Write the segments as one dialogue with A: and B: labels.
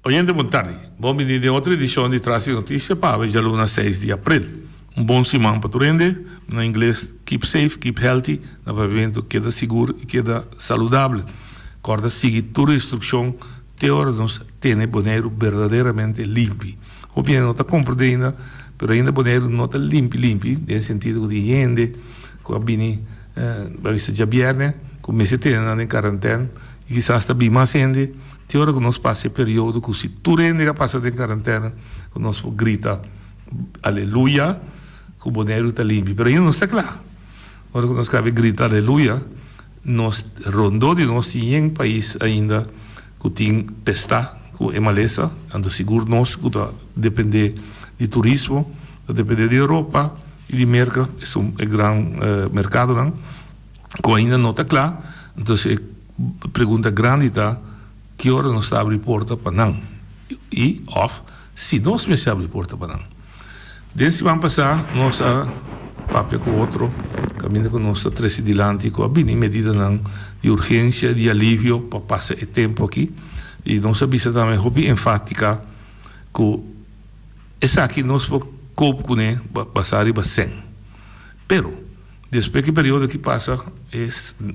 A: Oyente bon tardi. Bon bini den otro edicion di Tras di Noticia pa awe djaluna seis di april. Un bon siman pa tur hende. Na ingles keep safe, keep healthy, na papiamento keda sigur y keda saludable. Corda sigui tur instruccion te ora nos tene Boneiru berdaderamente limpi. Hopi hende no ta comprende ainda, pero ainda Boneiru no ta limpi limpi den e sentido cu tin hende cu a bini a bisa djabierne cu mester tene nan den karantèn y kisas ta bin mas hende. Te ora ku nos pasa e periodo ku si tur hende a pasa den karantèna ku nos por grita aleluya ku Boneiru ta limpi. Pero ainda no sta kla. Ora ku nos kabe grita aleluya nos rondó di nos tin yen pais ainda ku tin pestá ku e malesa. Anto sigur nos ku ta dependé di turismo, ta dependé di Europa i di Merka, esun e gran merkadonan ku ainda no ta kla. Entonces e pregunta grandi ta, ki ora nos ta abri porta pa nan? I òf si nos mester abri porta pa nan? Den siman pasá nos a papia ku otro kaminda ku nos ta trese dilanti ku a bini medidanan di urgensia, di alivio pa pasa e tempu aki. I nos a bisa tambe hopi enfátika ku esaki nos por koop kuné basá riba sèn. Pero despues ki periodo aki pasa e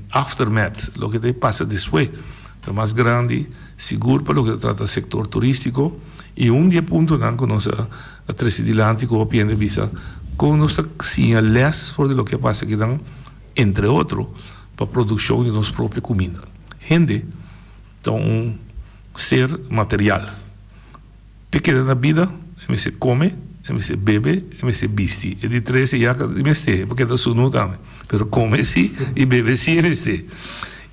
A: aftermath, loke ta pasa despues, ta mas grandi sigur pa loke ta trata sector turistico y un di e puntonan cu nos a trece dilanti cu hopi hende a bisa con nos ta siña les for di loke a pasa akinan entre otro pa produccion di nos propio cuminda. Hende ta un ser material. P'e keda na bida, e mester kome, e mester bebe, e mester bisti. E di tres e ya ka di mester, e por keda sunu tambe. Pero kome si i bebe si e mester.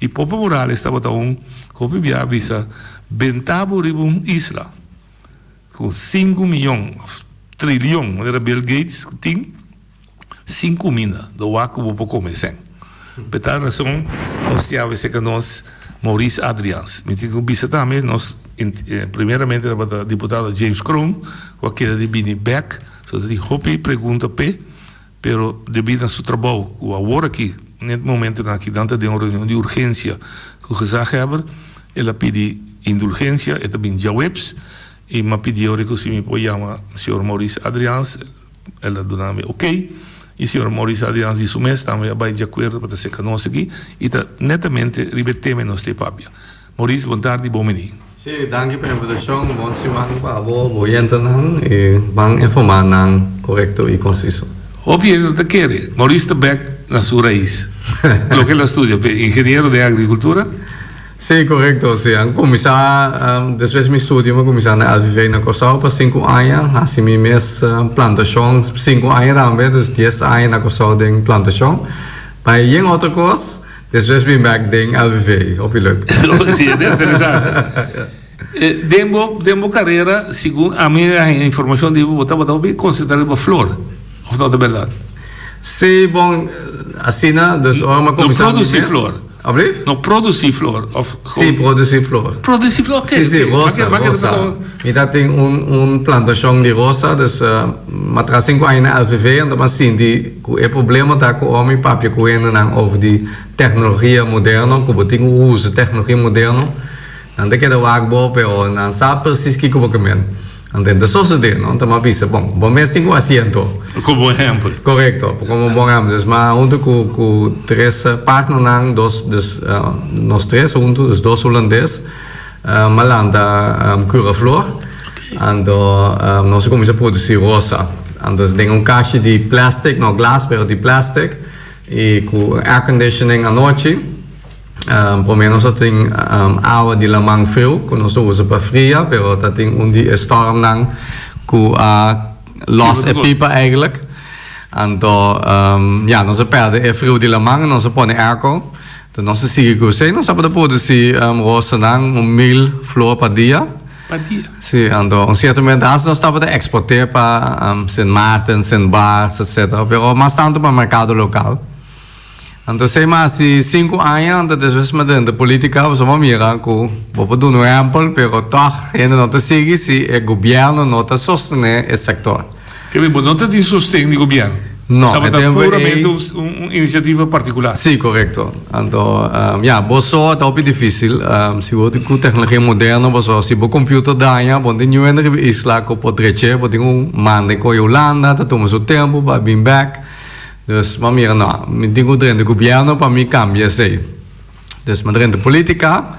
A: I Popo Morales tabata un hopi bia a bisa, Benta bo riba un isla ku sinku miyon òf trilion, manera Bill Gates tin. Sin cuminda, do wak cu bo por come sen. P'e tal razon nos tin awe cerca nos Maurice Adriaans. Mi tin cu bisa tambe nos primeramente tabata diputado James Kroon cu a keda di bini bek, so ta tin hopi pregunta p'e, pero debi na su trabou cu awor aki, net momentonan aki nan ta den un reunion di urgencia cu gezaghebber, el a pidi indulgencia, e ta bin djaweps y m'a pidi ora cu si mi por yama señor Maurice Adriaans. El a duna mi ok y señor Maurice Adriaans di su mes tambe a bay di acuerdo pa ta seca nos aki y ta netamente riba e tema nos ta e papia. Maurice, bon tardi, bon bini.
B: Sí, danki pa e invitacion. Bon siman pa abo, bo oyentenan y ban informa nan corecto y conciso.
A: Hopi hende no ta kere. Maurice ta bek na su rais. Loke el a studia p'e ingeniero den agricultura.
B: Sí, korekto. Sí, a kuminsá despues mi studio mi a kuminsá na LVV na Kòrsou pa sinku aña, hasi mi mes plantashon sinku aña tambe, dus dies aña na Kòrsou den plantashon. Bai yen otro kos, despues bin bèk den LVV. Hopi leuk.
A: Sí, e ta interesante. Den bo den bo karera, segun ami a haña informashon di bo, bo tabata hopi konsentrá riba flor, òf no ta bèrdat?
B: Sí, bon, asina, dus ora mi a kuminsá mi mes.
A: No produsí flor.
B: Ablief?
A: No produsí flor, òf
B: Sí, produsí flor.
A: Produsí flor, oké.
B: Sí, sí, rosa, rosa. Mi ta tin un un plantashon di rosa, dus mi a traha sinku aña na LVV, anto mi a sinti ku e problema ta ku ora mi papia ku hendenan over di teknologia moderno, ku bo tin ku usa teknologia moderno, Nan ta keda wak bo, pero nan sa precies kiko bo ke men. Anto e ta sosode, no? Anto m'a bisa, bon, bo mes tin ku hasi anto.
A: Komo ehèmpel.
B: Korekto, komo bon ehèmpel. Dus m'a huntu ku ku tres partnernan, dos, dus nos tres huntu, dus dos hulandes, m'a lanta Curaflor. Anto nos a kuminsá produsí rosa. Anto den un kashi di plastic, no glas, pero di plastic, i ku airconditioning anochi. Prome nos a tin awa di laman friu ku nos a usa pa fria, pero ta tin un di e stormnan ku a los e pipa eigenlijk. Anto ya, nos a perde e friu di laman en nos a pone airco. Enton nos a sigui ku esei, nos tabata produsi rosanan un mil flor pa dia.
A: Pa dia?
B: Si, anto un sierto momento hasta nos tabata eksport'é pa Sint Maarten, Sint Barts, etcetera, pero mas tantu pa merkado lokal. Anto esei mas di sinku aña, anto despues mi a drenta politica, pasobra mi a mira ku bo por duna un ehempel, pero tòg hende no ta sigui si e gobièrnu no ta sostené e sektor.
A: Kende bo no ta tin sosten di gobièrnu?
B: No, e
A: Tabata
B: tempo ei.
A: puramente un inisiativa partikular.
B: Sí, korekto. Anto, ya, bo so ta hopi difísil. Si bo tin ku teknologia moderno, pasobra si bo computer daña, bo no tin niun hende riba e isla ku por drech'é, bo tin ku manda e koe Hulanda, ta tuma su tempu pa bin bèk. Dus, mi a mira, no, mi tin ku drenta gobièrnu pa mi kambia esei. Dus, mi a drenta polítika.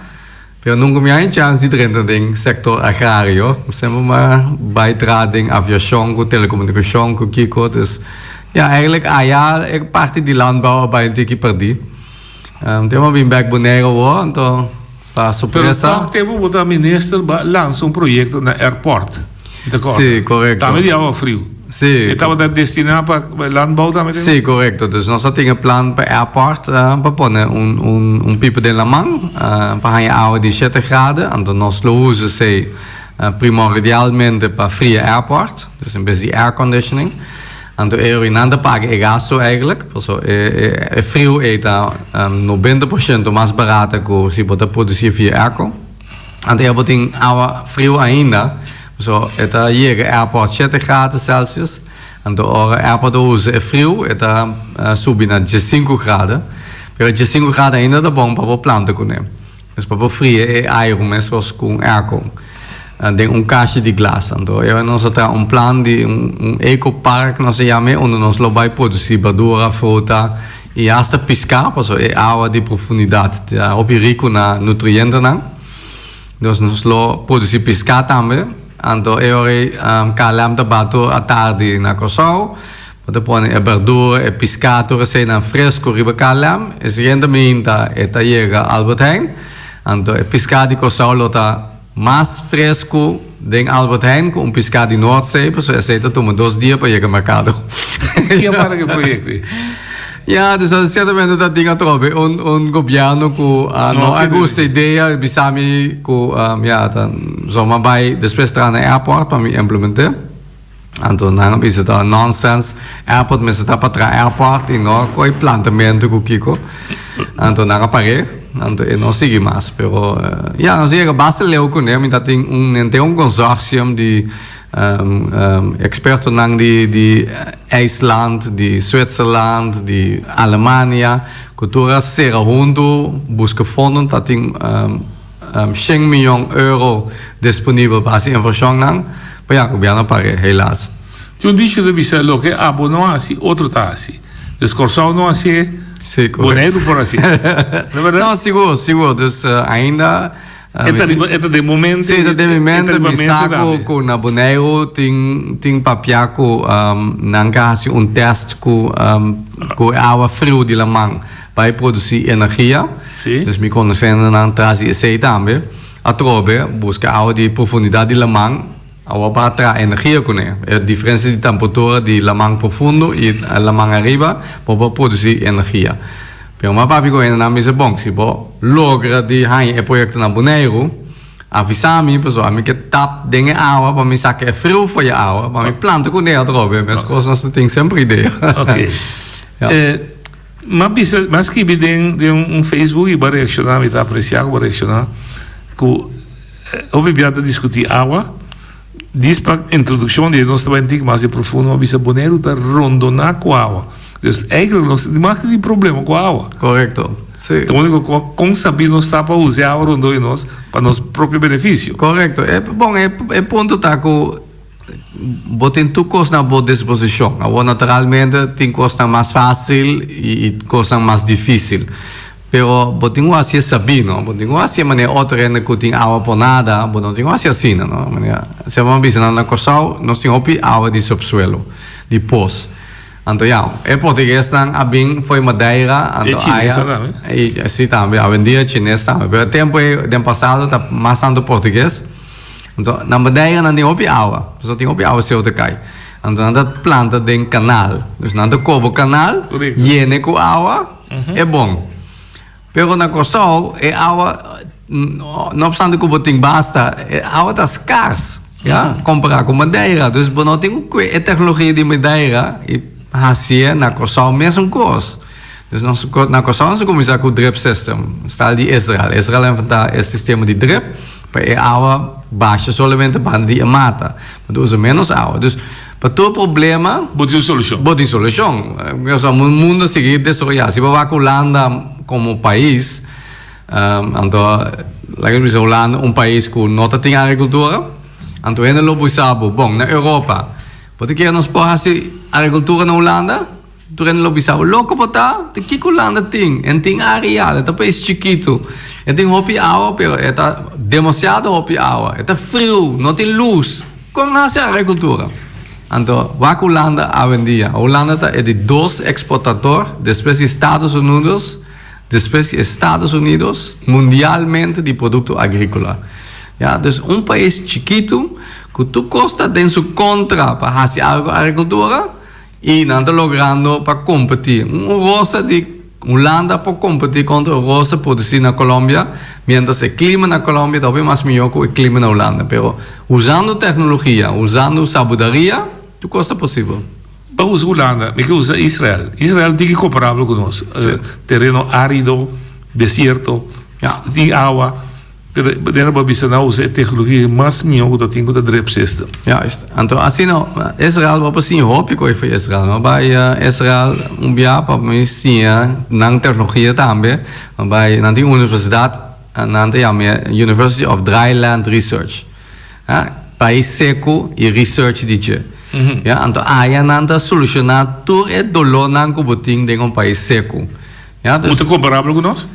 B: Pero nunca mi a haña chance di drenta den sector agrario. Semper mi a bay traha den aviacion cu telecomunicacion cu kico. Dus ya, eigenlijk aya e parti di landbouw a bay un tiki perdi. Te mi a bin bek Bonaire awor, anto pa sorpresa.
A: Pero tog tempo bo ta minister bo a lansa un proyecto na airport. Mi ta corda.
B: Si, correcto.
A: Tambe di awa friu.
B: Si.
A: E tabata destina pa landbouw tambe?
B: Si, correcto. Dus nos a tin e plan pa airport pa pone un un un pipa den laman pa haña awa di shete graden. Anto nos lo usa esei primordialmente pa fria airport, dus en bes di air conditioning. Anto e ora nan ta paga e gasto eigenlijk, paso e e friu ei ta 90% mas barata ku si bo ta produci via airco. Anto ya bo tin awa friu ainda, so e ta yega airport shete grado Celsius, anto ora airport a usa e friu e ta subi na diesinku grado, pero diesinku grado ainda ta bon pa bo planta kuné, pues pa bo fria e airu meskos ku un airco den un kashi di glas. Anto e ora nos a traha un plan di un eco park nos a yam'e unda nos lo bai produsi berdura, fruta I hasta piská, pasobra e awa di profundidat ta hopi riku na nutrientenan. Dus nos lo produsí piská tambe. Anto e ora ei KLM ta baha tur atardi na Kòrsou. Bo ta pone e berdura, e piská, tur eseinan fresku riba KLM. E siguiente mainta e ta yega Albert Heijn. Anto e piská di Kòrsou lo ta. Mas fresku den Albert Heijn ku un piská di Noordzee, pasobra esei ta tuma dos dia pa yega merkado.
A: Ki a para ku e proyekto ei?
B: Ya, dus siertamente ta tin atrobe un un gobièrnu ku no a gusta idea, bisa mi ku ya ta zoma bai despues traha na airport pa mi implement'é. Anto nan a bisa ta nonsense, airport mester ta pa traha airport y no coy plantamento cu kico. Anto nan a par'é, anto e no sigui mas. Pero ya, nos a yega basta leu cune, mi ta tin un henter un consortium di expertonan di di IJsland, di Zwitserland, di Alemania, cu tur a cera hunto busca fondo, ta tin. Shen miyon euro disponibel pa hasi invershonnan, pa ya gobièrnu a pag'é, helaas.
A: Tin un dicho ta bisa loke abo no hasi, otro ta hasi. Dus Kòrsou no hasié, Boneiru por hasié. No bèrdat?
B: No, sigur, sigur. Dus ainda.
A: E ta riba, e ta den bo mente.
B: Sí, e ta den mi mente. Mi sa ku ku na Boneiru tin tin papia ku nan ka hasi un tèst ku ku e awa friu di laman. Bai produsí energia.
A: Sí.
B: Dus mi konosendonan tras di esei tambe. Atrobe buska awa di profundidat di laman, awa pa traha energia kuné. E diferensia di temperatura di laman profundo i laman ariba bo por produsí energia. Pero mi a papia ku hendenan mi bisa, bon, si bo logra di haña e proyekto na Boneiru, avisá mi pasobra ami ke tap den e awa pa mi saka e friu for e awa pa mi planta kuné atrobe. Meskos nos ta tin semper idea.
A: Oké. M'a bisa, m'a skibi den den un Facebook y bo a reacciona, mi ta aprecia cu bo a reacciona, cu hopi bia ta discuti awa, dis pa introduccion di nos ta bai un tiki mas di profundo, m'a bisa Boneiru ta rondona cu awa, dus eigenlijk nos no tin mas tin problema cu awa.
B: Correcto, si.
A: Ta unico cu con sabi nos ta pa usa e awa rondon di nos pa nos propio beneficio.
B: Correcto, e bon e punto ta cu. Bo tin tur kos na bo disposishon. Awor naturalmente tin kosnan mas fásil i kosnan mas difísil. Pero bo tin ku hasi e sabí, no? Bo tin ku hasi e manera otro hende ku tin awa por nada, bo no tin ku hasi asina, no? Manera semper mi a bisa nan na Kòrsou nos tin hopi awa di subsuelo, di pos. Anto ya, e portuguesnan a bin fo'i Madeira, anto
A: E chinesnan tambe.
B: aya, si tambe, awendia chines tambe. Pero e tempu ei den pasado ta mas tantu portugues. Anto na Madeira nan tin hopi awa, pasobra tin hopi awaseu ta kai. Anto nan ta planta den kanal. Dus nan ta koba kanal, yene ku awa, e bon. Pero na Kòrsou e awa, no opstante ku bo tin basta, e awa ta skars, ya, kompará ku Madeira. Dus bo no tin ku kue e teknologia di Madeira i hasié na Kòrsou mesun kos. Dus nos na Kòrsou nos a kuminsá ku drip system, stal di Israel. Israel a inventá e sistema di drip pa e awa basha solamente banda di e mata, pa ta usa ménos awa. Dus. Pa tur problema.
A: Bo tin un solushon.
B: Bo tin solushon. Pasobra mundu a sigui desaroyá. Si bo wak Hulanda komo pais, anto laga nos bisa Hulanda un pais ku no ta tin agrikultura, anto hende lo bisa bo, bon, na Europa, bo ta kere nos por hasi agrikultura na Hulanda? Tur hende lo bisa bo, Loko bo ta? Di kiko Hulanda tin? En tin areal, e ta pais chikitu. E tin hopi awa, pero e ta demasiado hopi awa. E ta friu, no tin lus. Kon hasi agrikultura? Anto, wak Hulanda awendia. Hulanda ta e di dos eksportador despues di Estados Unidos, despues di Estados Unidos, mundialmente di produkto agrikola. Ya, dus un pais chikitu ku tur kos ta den su kontra pa hasi algu agrikultura, I nan ta logrando pa kompetí. Un rosa di Hulanda por kompetí kontra un rosa produsí na Colombia, miéntras e klima na Colombia ta hopi mas mihó ku e klima na Hulanda. Pero usando teknologia, usando sabudaria, tur kos ta posibel.
A: Pa usa Hulanda, mi ke usa Israel. Israel tin ki komparabel ku nos. Tereno árido, desierto, tin awa. Pero manera bo a bisa nan usa e tecnologia mas miho cu ta tin cu ta drip system.
B: Juist. Anto asina Israel bo por siña hopi koe for Israel. Mi a bai Israel un bia pa mi siña nan tecnologia tambe. Mi a bai nan tin un universidad nan ta yama University of Dry Land Research. Pais seco y research di dje. Ya anto aya nan ta soluciona tur e dolornan cu bo tin den un pais seco.
A: Ya dus. Bo ta comparabel cu nos?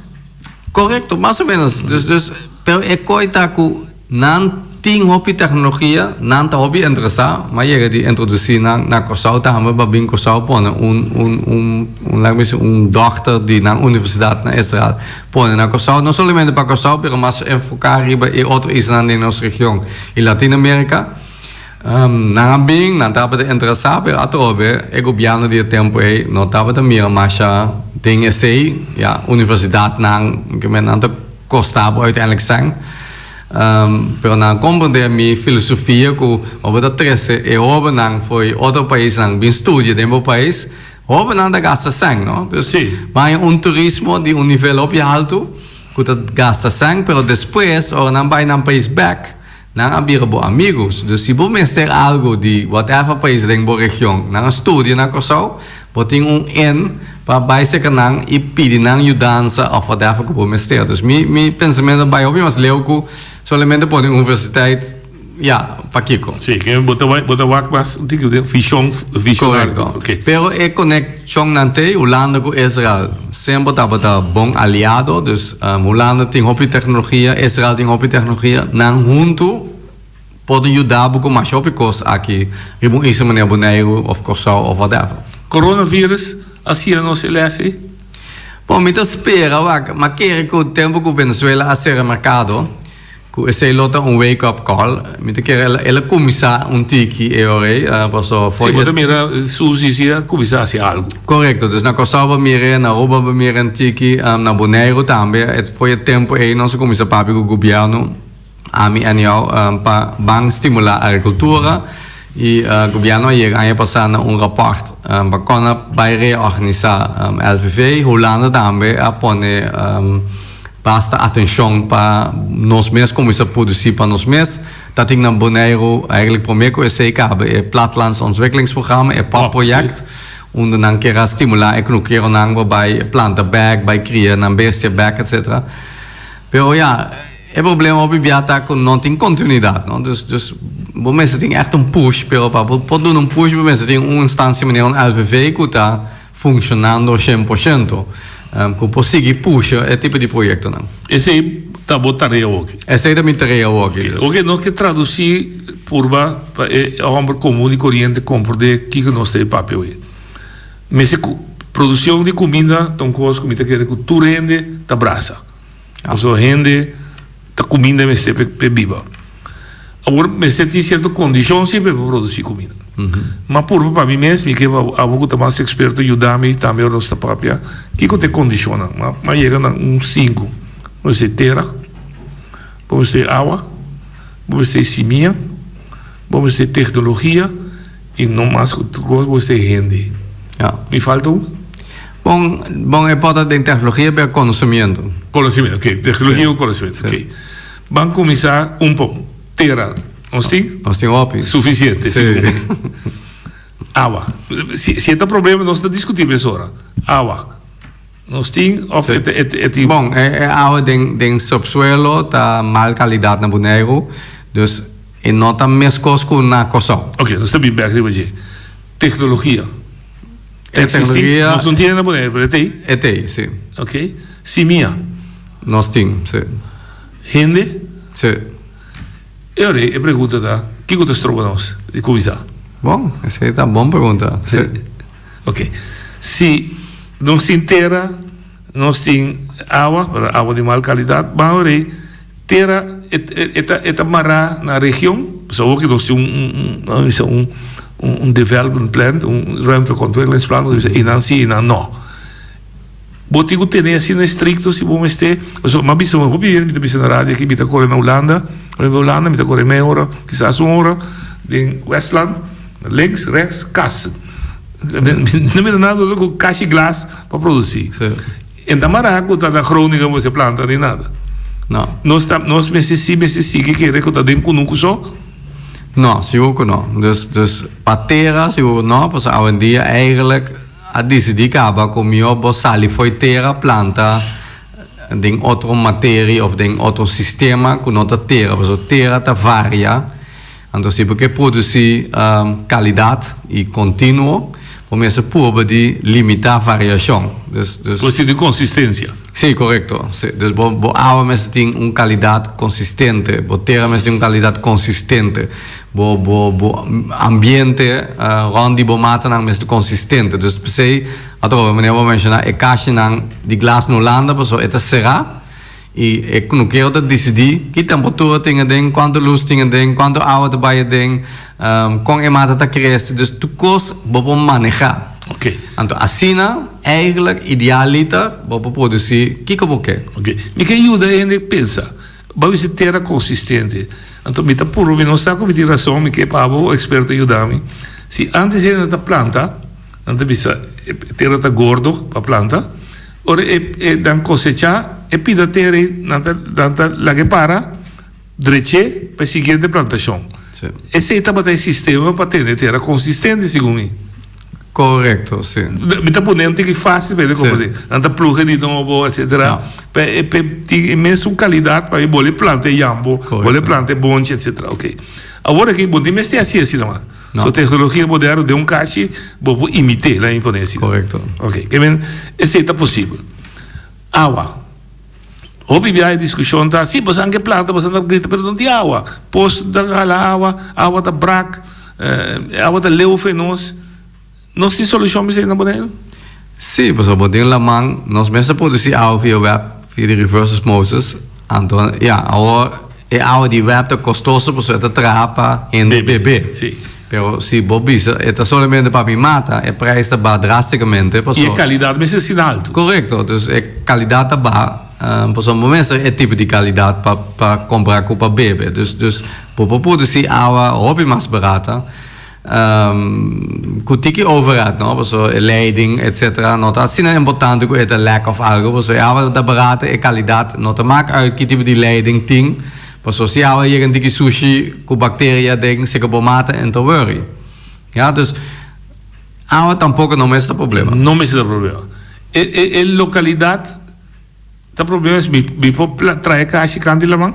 B: Korekto, mas o menos. Dus, dus, pero e koi ta ku nan tin hopi teknologia, nan ta hopi interesá, m'a yega di introdusí nan na Kòrsou tambe pa bin Kòrsou pone un, un, un, un laga mi bisa un dòkter di nan universidat na Israel pone na Kòrsou, no solamente pa Kòrsou pero mas enfoká riba e otro islanan den nos region i Latinoamérika. Nan a bin, nan tabata interesá, pero atrobe e gobièrnu di e tempu ei no tabata mira masha den esei. Ya, universidatnan, ke men nan ta kosta bo uiteindelijk sèn. Pero nan a komprendé mi filosofia ku bo ta trese e hóbennan for di otro paisnan bin studia den bo pais, hóbennan ta gasta sèn, no? Dus baña un turismo di un nivel hopi haltu ku ta gasta sèn, pero despues ora nan bai nan pais bèk, Nan a bira bo amigos. Dus si bo mester algo di whatever pais den bo region, nan a studia na Kòrsou, bo tin un in pa bai serka nan i pidi nan yudansa òf whatever ku bo mester. Dus mi mi pensamentu a bai hopi mas leu ku solamente pone universiteit, ya, pakiko.
A: Sí, ke bo ta bo ta wak mas un tiki den vishon, vishonario.
B: Korekto. Oké. Pero e konekshonnan t'ei, Hulanda ku Israel semper tabata bon aliado, dus Hulanda tin hopi teknologia, Israel tin hopi teknologia, nan huntu por yuda bo ku masha hopi kos aki riba un isla manera Boneiru òf Kòrsou òf whatever.
A: Coronavirus a siña nos e lès ei?
B: Bon, mi ta spera wak, m'a kere ku tempu ku Venezuela a sera merkado, Ku esei lo ta un wake up call. Mi ta kere el el a kuminsá un tiki e ora ei, paso
A: for. Sí, bo ta mira Susi si a kuminsá hasi algu.
B: Korekto, dus na Kòrsou bo mir'é, na Aruba bo mir'é un tiki, na Boneiru tambe. E for e tempu ei nos a kuminsá papia ku gobièrnu, ami anyhow, pa ban stimulá agrikultura i gobièrnu a yega aña pasá na un rapòrt pa kon a bai reorganisá LVV. Hulanda tambe a pone. Basta atencion pa nos mes cuminsa produci pa nos mes. Ta tin na Boneiru eigenlijk prome cu esey caba e Plattelands Ontwikkelingsprogramma, e POP project, unda nan kier a stimula e knukeronan pa bay planta bek, bay cria nan bestia bek etc. Pero ya, e problema hopi bia ta cu no tin continuidad, no. Dus, dus bo mester tin echt un push, pero pa bo por duna un push bo mester tin un instancia manera un LVV cu ta Funshonando 100%, ku por sigui pusha e tipo di proyektonan.
A: Esei ta bo tarea awoki?
B: Esei ta mi tarea awoki.
A: Oke, nos ke tradusí purba pa e hòmber komun i koriente komprendé kiko nos ta e papia awe. Mester ku produkshon di kuminda ta un kos ku mi ta kere ku tur hende ta brasa. Pasobra hende ta kuminda mester p'e biba. Awor mester tin sierto kondishon si p'e por produsí kuminda. Ma purba pa mi mes, mi ke pa abo ku ta mas eksperto yuda mi tambe ora nos ta papia kiko ta e kondishonnan. Ma a yega na un sinku. Bo mester tera, bo mester awa, bo mester simia, bo mester teknologia i no mas ku tur kos bo mester hende. Mi falta un?
B: Bon, bon e por ta den tecnologia pero conocimiento.
A: Conocimiento, ok. Tecnologia cu conocimiento, ok. Ban cuminsa un pon. Tera, nos tin?
B: Nos tin hopi.
A: Suficiente,
B: sigur.
A: Awa. Si si e ta problema nos ta diskutí mesora. Awa. Nos tin òf e e tin.
B: Bon, e e awa den den subsuelo ta mal kalidat na Boneiru, dus e no ta meskos ku na Kòrsou.
A: Oke, nos ta bin bèk riba dje. Teknologia.
B: E teknologia.
A: Nos no tin na Boneiru, pero e t'ei.
B: E t'ei, si.
A: Oke. Simia.
B: Nos tin, si.
A: Hende.
B: Si.
A: E ora ei e pregunta ta, kiko ta stroba nos di kuminsá?
B: Bon, esei ta bon pregunta.
A: Si. Ok. Si nos tin tera, nos tin awa, pero awa di mal kalidat, ban ora ei tera e ta e ta mará na region, pasobra awor ki nos tin un un un bisa un un development plan, un ruimtelijk ontwikkelingsplan, nos ta bisa einan si, einan no. Bo tin ku tene asina estrikto si bo mester. Pasobra mi a bisa hopi hende, mi ta bisa na radio aki, mi ta kore na Hulanda, ora mi bai Hulanda mi ta kore mei ora, kisas un ora den Westland, links, rechts, kas. Mi no mira nada otro ku kashi glas pa produsi. E ta mara ku ta na Groningen bo mester planta ni nada.
B: No.
A: Nos ta, nos mester si mester sigui kere ku ta den kunuku so?
B: No, sigur ku no. Dus, dus pa tera sigur ku no, pasobra awendia eigenlijk A disidí kaba ku mihó bo sali fo'i tera planta den otro materia òf den otro sistema ku no ta tera pasobra tera ta varia. Anto si bo ke produsí kalidat i kontinuo bo mester purba di limitá variashon. Dus dus.
A: Cuestion di konsistensia.
B: Sí, korekto. Sí. Dus bo bo awa mester tin un kalidat konsistente, bo tera mester tin un kalidat konsistente. Bo bo bo ambiente rond di bo matanan mester konsistente. Dus p'esei atrobe manera bo a menshoná e kashinan di glas na Hulanda pasobra e ta será i e kunukero ta disidí ki temperatura tin aden, kuantu lus tin aden, kuantu awa ta bai aden, kon e mata ta krese. Dus tur kos bo por manehá.
A: Oké.
B: Anto asina eigenlijk idealiter bo por produsí kiko bo ke.
A: Oké. Mi ke yuda e hende pensa. Bo bisa tera konsistente. Anto mi ta puru, mi no sa ku mi tin rason, mi ke pa bo eksperto yuda mi. Si antes hende ta planta, nan ta bisa e tera ta gordo pa planta, ora e e nan kosechá e pida tera ei nan ta nan ta laga e para drech'é pa e siguiente plantashon. Esei tabata e sistema pa tene tera konsistente segun mi.
B: Korekto, si.
A: Mi ta pone un tiki fásil pa hende komprendé. Nan ta pluga di nobo, etsetera. Pa e pa e tin e mesun kalidat pa e bole planta e yambo, bole planta e bonchi, etsetera. Oké. Awor aki bo no tin mester hasi asina mas. So teknologia moderno den un kashi bo por imit'é, laga mi pone asina.
B: Korekto.
A: Oké. Ke men esei ta posibel. Awa. Hopi biaha e diskushon ta, si boso anke planta, boso ta grita, pero no tin awa. Pos ta hala awa, awa ta brak, e awa ta leu fe nos. Nos tin solushon pa esei na Boneiru?
B: Si, pasobra bo tin laman, nos mes ta produsi awa via web, via di reverse osmosis. Anto, ya, awor e awa di web ta kostoso pasobra e ta traha pa hende bebe.
A: Si.
B: Pero si bo bisa e ta solamente pa mi mata, e prijs ta baha drasticamente
A: pasobra. I e calidad mester asina alto.
B: Correcto, dus e calidad ta baha pasobra bo mester e tipo di calidad pa pa compra cu pa bebe. Dus dus bo por produci awa hopi mas barata cu tiki overhead no, pasobra e leiding etcetera no ta asina importante cu e ta lek of algo pasobra e awa ta barata e calidad no ta maak uit ki tipo di leiding tin. Paso si awa yega diki sushi ku bakteria den seka bo mata en ta worry. Ya, dus awa tampoco no mester ta problema.
A: No mester ta problema. E e e lokalidat ta problema si mi mi por trae kashi kant di laman?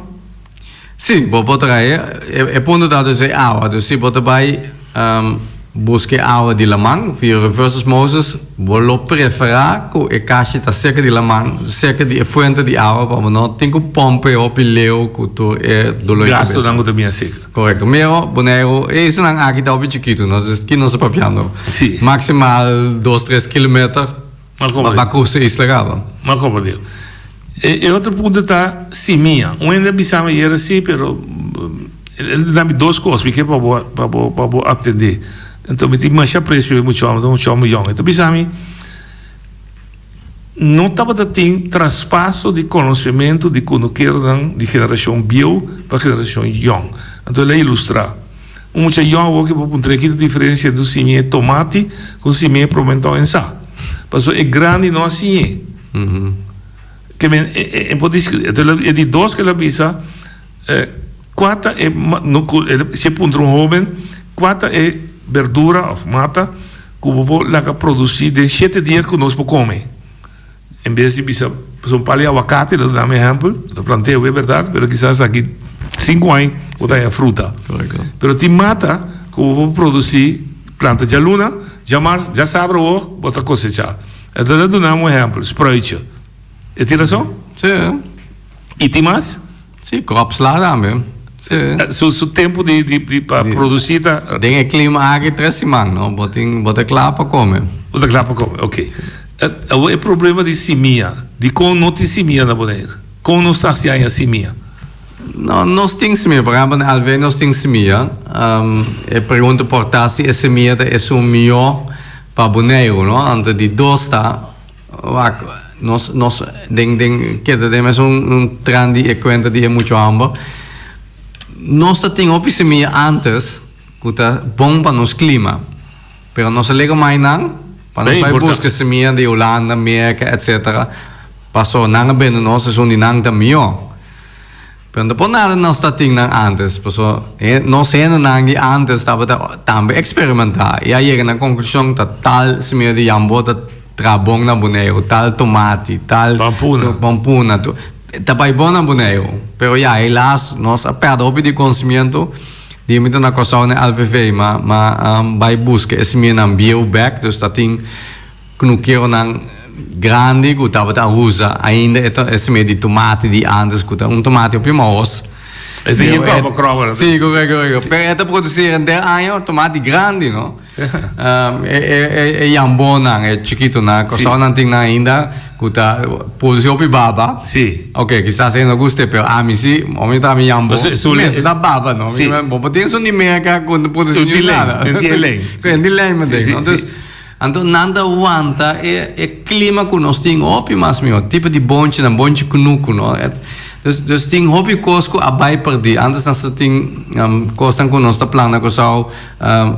B: Si, bo por trae. E e punto ta dus e awa. Dus si bo ta bai Buska e awa di laman via reverse osmosis, bo lo preferá ku e kashi ta serka di laman, serka di e fuente di awa pa bo no tin ku pòmp e hopi leu ku tur e dolor di kabesa.
A: Gastunan ku ta bin aserka.
B: Korekto. Mero, Boneiru, e islanan aki ta hopi chikitu, no? Dus ki nos ta papiando?
A: Si.
B: Maksimal dos, tres kilometer. Pa krusa isla kaba.
A: M'a komprendé. E otro punto ta simia. Un hende a bisa mi ayer así, pero el a duna mi dos kos, mi ke pa bo pa bo pa bo atendé. Anto mi tin masha apresio e mucha hòmber, ta un mucha hòmber yòn. E ta bisa mi, no tabata tin traspaso di konosementu di kunukeronan di generashon bieu pa generashon yòn. Anto el a ilustrá. Un mucha yòn awor ke bo puntr'é ki ta diferensia entre un simia e tomati ku un simia e promentòn en sa. Pasobra e grandi no a siñ'é. Ke men e por diskutí. E di dos ke el a bisa, kua ta e no ku si e puntra un hóben, kua ta e. berdura òf mata ku bo por laga produsí den shete dia ku nos por kome. En bes di bisa pasobra un pal di awakati, lo duna mi ehèmpel, bo ta plant'é awe bèrdat, pero kisas aki sinku aña bo ta haña fruta. Pero tin mata ku bo por produsí planta djaluna, djamars, djasabra awor bo ta kosechá. Enton lo duna mi un ehèmpel, spruitje. E tin rason?
B: Sí.
A: I tin mas?
B: Sí, kropsla tambe. Sí.
A: Su, su tempu di, di, di pa produsí ta.
B: Den e klima aki tres siman, no? Bo tin, bo ta kla pa kome.
A: Bo ta kla pa kome, ok. Awor e problema di simia, dikon no tin simia na Boneiru? Kon nos ta hasi haña simia?
B: No, nos tin simia. Por ehempel, na LV nos tin simia. E pregunta por ta si e simia ta esun mihó pa Boneiru, no? Anto di dos ta. Wak, nos, nos den, den, keda den mes un, un tren di e kuenta di e mucho hamber. Nos ta tin hopi semilla antes ku ta bon pa nos klima. Pero nos a lego mai nan pa nos bai buska semilla di Hulanda, Merka, etcetera. Paso nan a bende nos esun di nan ta mihó. Pero no por nada nos ta tin nan antes, paso nos hendenan di antes tabata tambe experimentá y a yega na conclusion ta tal simia di yambo ta traha bon na Boneiru, tal tomati, tal
A: Pampuna.
B: pampuna, ta bai bon na Boneiru. Pero ya, helaas nos a perde hopi di conocimiento. Di mi ta na Kòrsou na LVV, ma ma bai buska e simianan bieu bek, dus ta tin. Knukeronan grandi ku tabata usa ainda e ta e simia di tomati di antes ku ta un tomati hopi mahos.
A: E tin yu kòp kròp.
B: Si, korekto, korekto. Pero e ta produsí henter aña tomati grandi, no? E e e yambonnan, e chikitonan, Kòrsou nan tin nan ainda ku ta produsí hopi baba.
A: Si.
B: Oke, kisas e no gust'é, pero ami si, ora mi ta mi yambo, mester ta baba, no? Bo por tin esun di Merka ku no produsí nada.
A: Un di lei.
B: Un di lei, no? Entonces. Anto nan ta wanta e e klima ku nos tin hopi mas mihó, tipo di bonchinan, bonchi kunuku no. Dus dus tin hopi kos ku a bai pèrdí. Antes nos ta tin kosnan ku nos ta planta Kòrsou,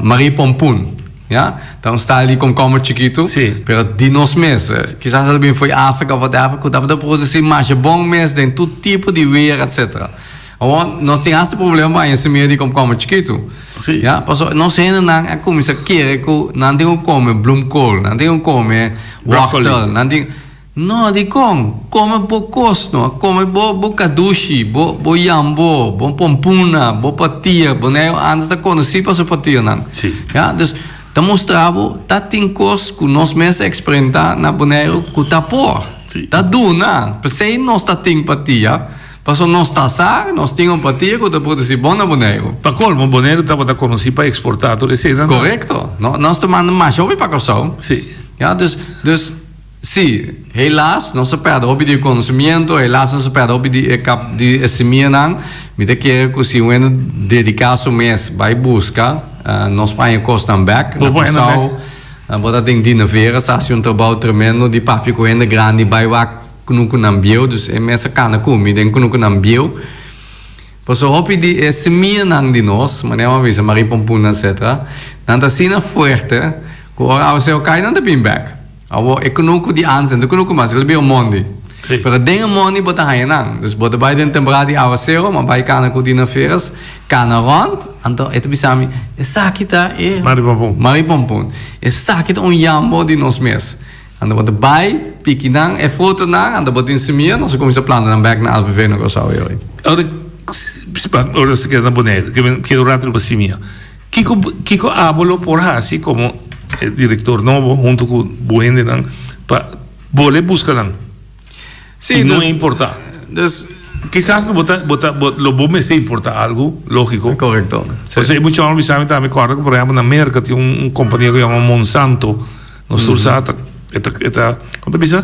B: Marie Pompoen, ya, ta un style di komkomber chikitu, pero di nos mes. Kisas el a bin fo'i Afrika òf whatever ku tabata produsí masha bon mes den tur tipo di weer etcetera. Awor nos tin hasta problema pa haña semilla di komkomber chikitu.
A: Sí.
B: Ya, pasobra nos hendenan a kuminsá kere ku nan tin ku kome bloemkool, nan tin ku kome
A: Broccoli.
B: wortel, nan tin. No, dikon? Kome bo kos no, kome bo bo kadushi, bo bo yambo, bo pompuna, bo patia. Boneiru antes ta konosí pa su patianan.
A: Sí.
B: Ya, dus ta mustra bo ta tin kos ku nos mes a eksperimenta na Boneiru ku ta por.
A: Sí.
B: Ta duna. P'esei nos ta tin patia. Pasobra nos ta sa, nos tin un patia ku ta produsí bon na Boneiru.
A: Pa kolmo, Boneiru tabata konosí pa eksportá tur eseinan.
B: Korekto. No, nos ta manda masha hopi pa Kòrsou.
A: Sí.
B: Ya, dus, dus, sí, helaas nos a pèrdè hopi di e konosimiento, helaas nos a pèrdè hopi di e kap, di e simianan. Mi ta kere ku si un hende dediká su mes bai buska, nos por haña kosnan bèk na
A: Bo por haña nan
B: Kòrsou.
A: bèk.
B: Bo ta tin Dina Vera sa hasi un trabou tremendo di papia ku hende grandi bai wak. Kunukunan bieu, dus e mes a kana ku mi den kunukunan bieu. Pasobra hopi di e semianan di nos, manera mi a bisa, maripompuna etcetera, nan ta asina fuerte ku ora awaseru kai nan ta bin bek. Awor e kunuku di antes no ta kunuku mas, el a bira un mondi. Pero den e mondi bo ta haña nan. Dus bo ta bai den temporada di awaseru, mi a bai kana ku Dina Veras, kana rònt, anto e ta bisa mi, esaki ta e
A: Maripompun.
B: Maripompun. Esaki ta un yambo di nos mes. Anto bo ta bai piki nan e frutonan, anto bo tin simia, nos a kuminsá planta nan bèk na Alpeveen na Kòrsou e oi.
A: Ora, ora nos ta keda na Boneiru, ke keda un ratu riba simia. Kiko, kiko abo lo por hasi komo e direktor nobo huntu ku bo hendenan pa bole buska nan?
B: Sí,
A: I no
B: dus,
A: importá.
B: dus.
A: Kisas bo ta, bo ta, bo, lo bo mester importá algu, lógiko.
B: Korekto, sí.
A: Pasobra e mucha hòmber bisa mi tambe, kòrda ku por ehèmpel na Merka tin un, un kompania ku yama Monsanto. Nos tur sa ta e ta e ta kon ta bisa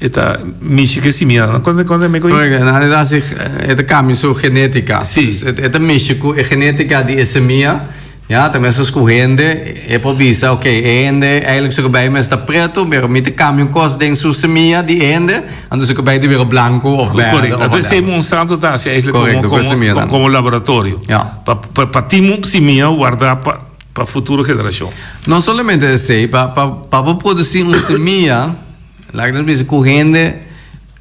A: e ta mishi ku e simianan kon kon ta meko
B: Oiga en realidad si e ta cambia su genetica.
A: Si.
B: E ta mishi ku e genetica di e semia ya ta mescos ku hende e por bisa ok e hende eigenlijk su cabei mester ta preto pero mi ta cambia un cos den su semia di e hende anto su cabei ta bira blanco of berde
A: Correcto.
B: of
A: Entonces
B: whatever.
A: Monsanto ta haci eigenlijk
B: Correcto,
A: como
B: ku e semianan.
A: como laboratorio.
B: Ya.
A: Pa pa pa tin simia warda pa Pa futuro generashon.
B: No solamente esei, pa pa pa bo produsí un semia, laga nos bisa ku hende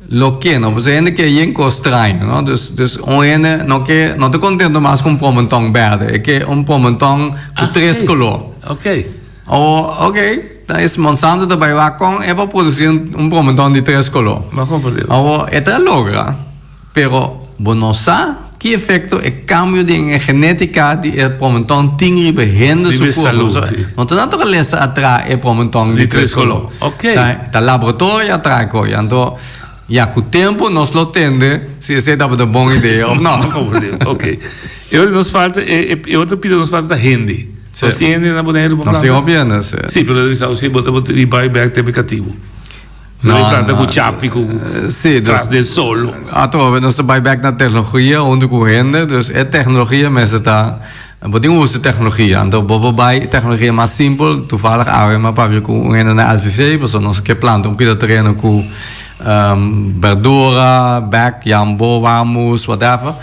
B: lo ke, no? Pasobra hende ke yen kos straño, no? Dus dus un hende no ke no ta kontento mas ku un promentòn bèrdè, e ke un promentòn ku tres kolor.
A: Ok.
B: Oh, ok. Ta es Monsanto ta bai wak kon e por produsí un bromentòn di tres koló.
A: M'a komprendé.
B: Awor, e ta logra, pero bo no sa ki efekto e kambio den e genétika di e bromentòn tin riba hende su
A: Riba e
B: kurpo.
A: salú,
B: So,
A: sí.
B: no ta naturalesa a traha e bromentòn
A: Di
B: di
A: tres
B: tres koló.
A: koló. Ok.
B: Ta, ta laboratorio a traha e ko'i. Anto, ya ku tempu nos lo tende si esei tabata un bon idea òf no.
A: M'a komprendé. Ok. E ora nos falta, e, e, e otro pida nos falta ta hende.
B: Sí.
A: Nos tin hende na Boneiru pa
B: Nos tin
A: planta?
B: hopi hende, sí.
A: Sí, pero ta bisa si bo ta bo ta di bai bek te katibu.
B: No,
A: No, planta
B: no,
A: ku chapi ku
B: Sí, dus,
A: tras den solo.
B: Atrobe nos ta bai bek na teknologia huntu ku hende, dus e teknologia mester ta, bo tin usa teknologia, anto bo por bai teknologia mas simpel, toevallig awe mi a papia ku un hende na LVV, pasobra nos ke planta un pida tereno ku berdura, bek, yambo, wamus, whatever.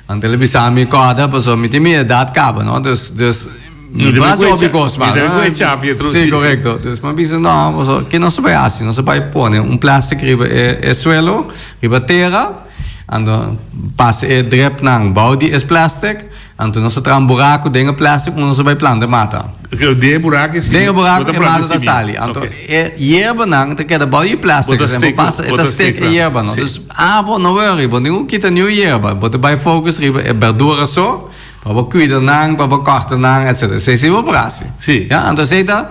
B: Anto el a bisa mi kòrda pasobra mi tin mi edat kaba no, dus dus mi no hasi hopi kos mas no. Si korekto, dus mi a bisa no pasobra ke nos ta bai hasi, nos ta bai pone un plastic riba e suelo, riba tera, anto pasa e dripnan bou di e plastic, anto nos ta traha un buraku den e plastic unda nos ta bai planta e mata.
A: Den e buraku
B: Den e buraku e mata ta sali. Anto e yerbanan ta keda bou di e plastic.
A: Bo ta steek
B: Bo e ta steek e yerba no. Dus abo no worry, bo tin ku kita niun yerba. Bo ta bai focus riba e berdura so, pa bo kuida nan, pa bo kòrta nan, etcetera. Esei si bo por hasi. Ya, anto esei ta,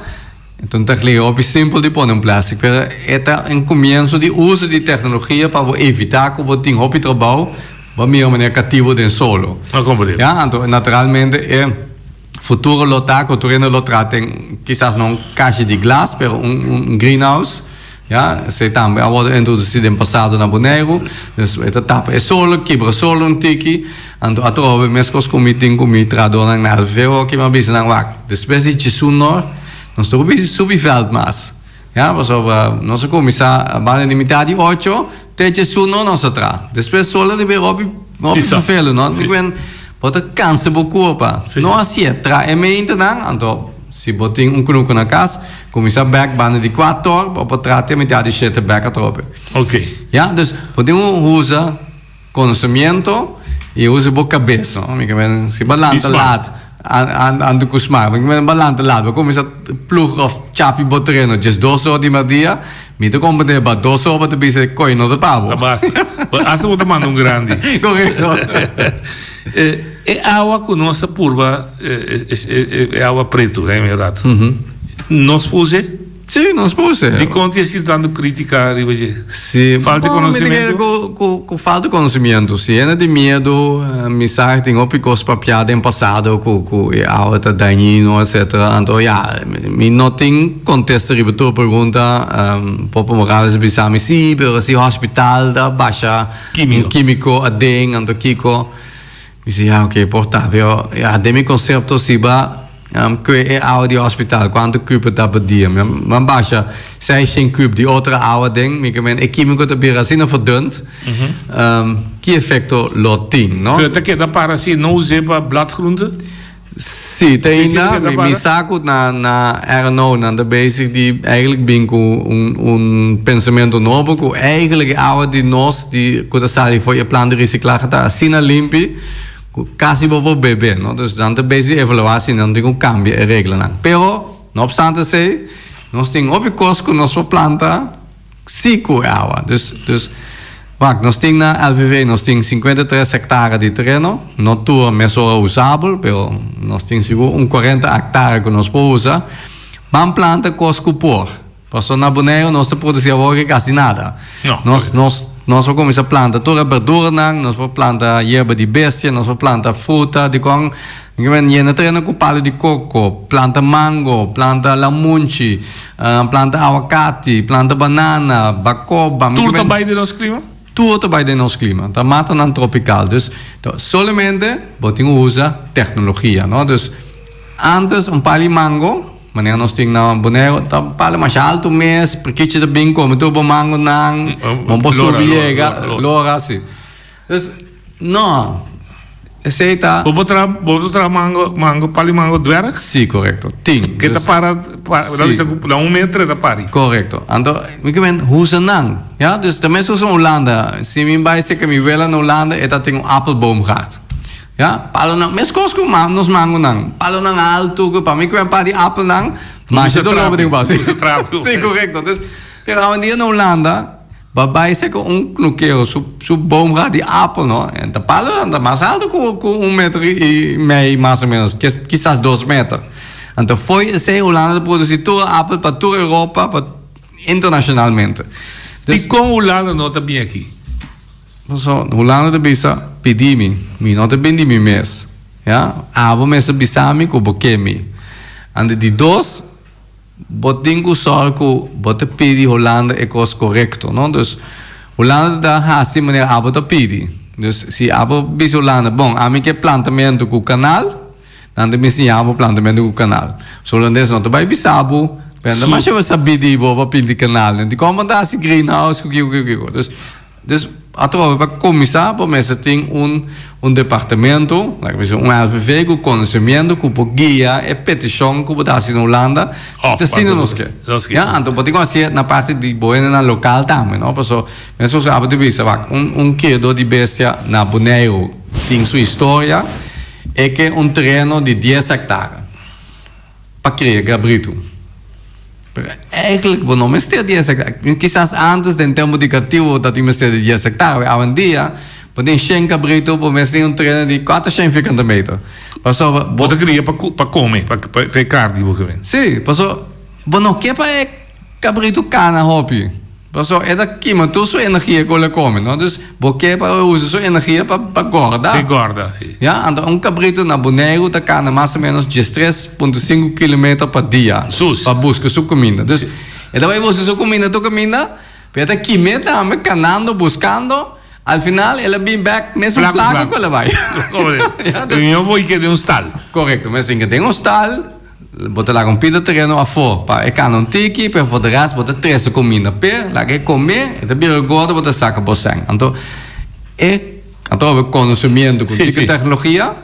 B: ta un tecnologia hopi simpel di pone un plastic, pero e ta un komienso di uso di tecnologia pa bo evitá ku bo tin hopi trabou, bo a mira manera katibo den solo. Ya, anto naturalmente e. Futuro lo ta cu tur hende lo traha den kisas no un cashi di glas pero un greenhouse ya esey tambe a wordo introduci den pasado na Boneiru dus e ta tapa e solo kibra solo un tiki anto atrobe mescos cu mi tin cu mi trahadornan na LVO aki mi a bisa nan wak despues di chisunor nos ta cuminsa subi veld mas. Ya, pasobra nos a kuminsá banda di mitad di ocho te djesun no nos a traha. Despues sol a riba e hopi hopi vervelu no. Di kuen bo ta kansa bo kurpa. No hasié, traha e meintenan, anto si bo tin un kunuku na kas, kuminsá bèk banda di kuator, bo por traha te mitad di shete bèk atrobe. Ya, dus bo tin ku usa. Conocimiento y usa bo cabes no mi kimen si bo lanta laat anto cu smaak mi kimen bo lanta laat bo cuminsa ploeg of chapi bo tereno djes dos or di merdia mi ta comprende ba dos or bo ta bisa coy no ta pa bo.
A: Ta basta hasta bo ta manda un grandi.
B: Correcto.
A: E awa cu nos ta purba e awa preto nos puse.
B: Sí, nos por us'e.
A: Dikon tin esei tantu kritika riba dje?
B: Sí.
A: Falta di
B: Bon, mi ta
A: konosementu?
B: kere ku, ku, ku falta di konosementu. Si hende tin miedu, mi sa tin hopi kos papiá den pasado ku, ku e awa ta dañino, etsetera. Anto ya, mi no tin kontesta riba tur pregunta. Popo Morales a bisa mi, sí, pero si hospital ta basha
A: Kímiko.
B: un kímiko aden, anto kiko. Mi si, ya, oké, por ta. Pero ya, den mi konsepto si ba kue e awa di hospital, kuantu kup ta pa dia? Mi a basha seishent kup di otro awa den, mi ke men e kímiko ta bira asina verdund, ki efekto lo tin, no?
A: Pero ta keda para si no us'é pa bladgroente?
B: Sí, te ainda mi mi sa ku na na RNO nan ta bezig di eigenlijk bin ku un un pensamentu nobo ku eigenlijk e awa di nos di ku ta sali for e plan di resiklahe ta asina limpi ku kasi bo por bebe no. Dus nan ta bezig di evaluá si nan tin ku kambia e reglanan. Pero no opstante esei nos tin hopi kos ku nos por planta. Sí ku e awa. Dus, dus, wak, nos tin na LVV nos tin 53 hektare di tereno, no tur mesora usabel, pero nos tin sigur un 40 hektare ku nos por usa. Ban planta kos ku por. Pasobra na Boneiru nos ta produsí awor ke kasi nada.
A: No,
B: Nos, nos, nos por kuminsá planta tur e berduranan, nos por planta yerba di bestia, nos por planta fruta, dikon Yena tereno ku palu di koko, planta mango, planta lamunchi, planta awakati, planta banana, bakoba.
A: Tur ta bai den nos klima?
B: Tur ta bai den nos klima. Ta matanan tropikal. Dus solamente bo tin ku usa teknologia, no? Dus antes un palu di mango, manera nos tin na Boneiru, ta un palu masha altu mes, prikichi ta bin kome tur bo mangonan, bo por subi yega, lora, si. Dus, no, esei ta.
A: Bo por traha, bo por traha mango, mango, pali mango dwerg?
B: Sí, korekto. Tin.
A: Ke ta para, pa,
B: Sí.
A: laat bisa ku na un meter e ta pari.
B: Korekto. Anto, mi ke men husa nan. Ya, dus ta mes usa Hulanda. Si mi bai seka mi wela na Hulanda, e ta tin un appelboomgaard. Ya, palonan, meskos ku nos mangonan, palonan altu ku pa mi ku un par di apelnan, masha doló bo tin ku pasa. Sí, korekto. Dus, pero awendia na Hulanda, bo a bai seka un knukero su su boomgaard di apel, no, en ta palonan ta mas altu ku ku un meter i mei mas o menos, kisas dos meter. Anto fo'i esei Hulanda ta produsi tur apel pa tur Europa, pa internashonalmente. Dus.
A: Dikon Hulanda no ta bin aki?
B: Paso Hulanda ta bisa, Pidi mi, mi no ta bindi mi mes. Ya, abo mester bisa mi ku bo ke mi. Anto di dos, bo tin ku sòru ku bo ta pidi Hulanda e kos korekto, no? Dus, Hulanda ta hasi manera abo ta pidi. Dus, si abo bisa Hulanda, bon, ami ke plantamentu ku kanal, nan ta bin siña bo plantamentu ku kanal. So hulandes no ta bai bisa bo, pero nan ta masha bo sabí di bo pa pidi kanal. Dikon bo ta hasi greenhouse ku kiko kiko kiko. Dus, Dus atrobe pa kuminsá bo mester tin un un departamento, laga bisa un LVV ku konosemiento ku por guia e petishon ku bo ta hasi na Hulanda
A: Òf
B: ta asina nos ke.
A: Nos ke.
B: Ya, anto bo tin ku hasié na parti di bo hendenan lokal tambe, no? Paso meskos ku abo ta bisa wak un un kriadó di bestia na Boneiru tin su historia, e ke un tereno di dies hektare. Pa kria gabritu. Pero eigenlijk bo no mester dies hectare. Kisas antes den tempo di katibu bo ta tin mester di dies hectare. Pero awendia bo tin shen kabritu bo mester tin un tereno di kuatershen vierkante meter. Pasobra
A: bo. Bo ta kria pa pa kome, pa pa e karni bo kome.
B: Si, pasobra bo no ke pa e kabritu kana hopi. Pasobra e ta kima tur su energia ku el a kome, no? Dus bo ke pa e usa su energia pa pa gorda.
A: Pa e gorda, si.
B: Ya, anto un kabritu na Boneiru ta kana mas o menos diestres punto sinku kilometer pa dia.
A: Sus.
B: Pa buska su kuminda. Dus e ta bai buska su kuminda tur kaminda, pero e ta kim'é tambe kanando, buskando, al final el a bin bèk mesun flaku ku el a bai.
A: Ya, dus. Mi bo ke den un stal.
B: Korekto, mi a sinka den un stal. Bo ta laga un pida tereno afó pa e kana un tiki, pero for de rest bo ta trese kuminda p'e, laga e komé, e ta bira gordo, bo ta saka bo sèn. Anto e atrobe konosemiento ku tiki teknologia,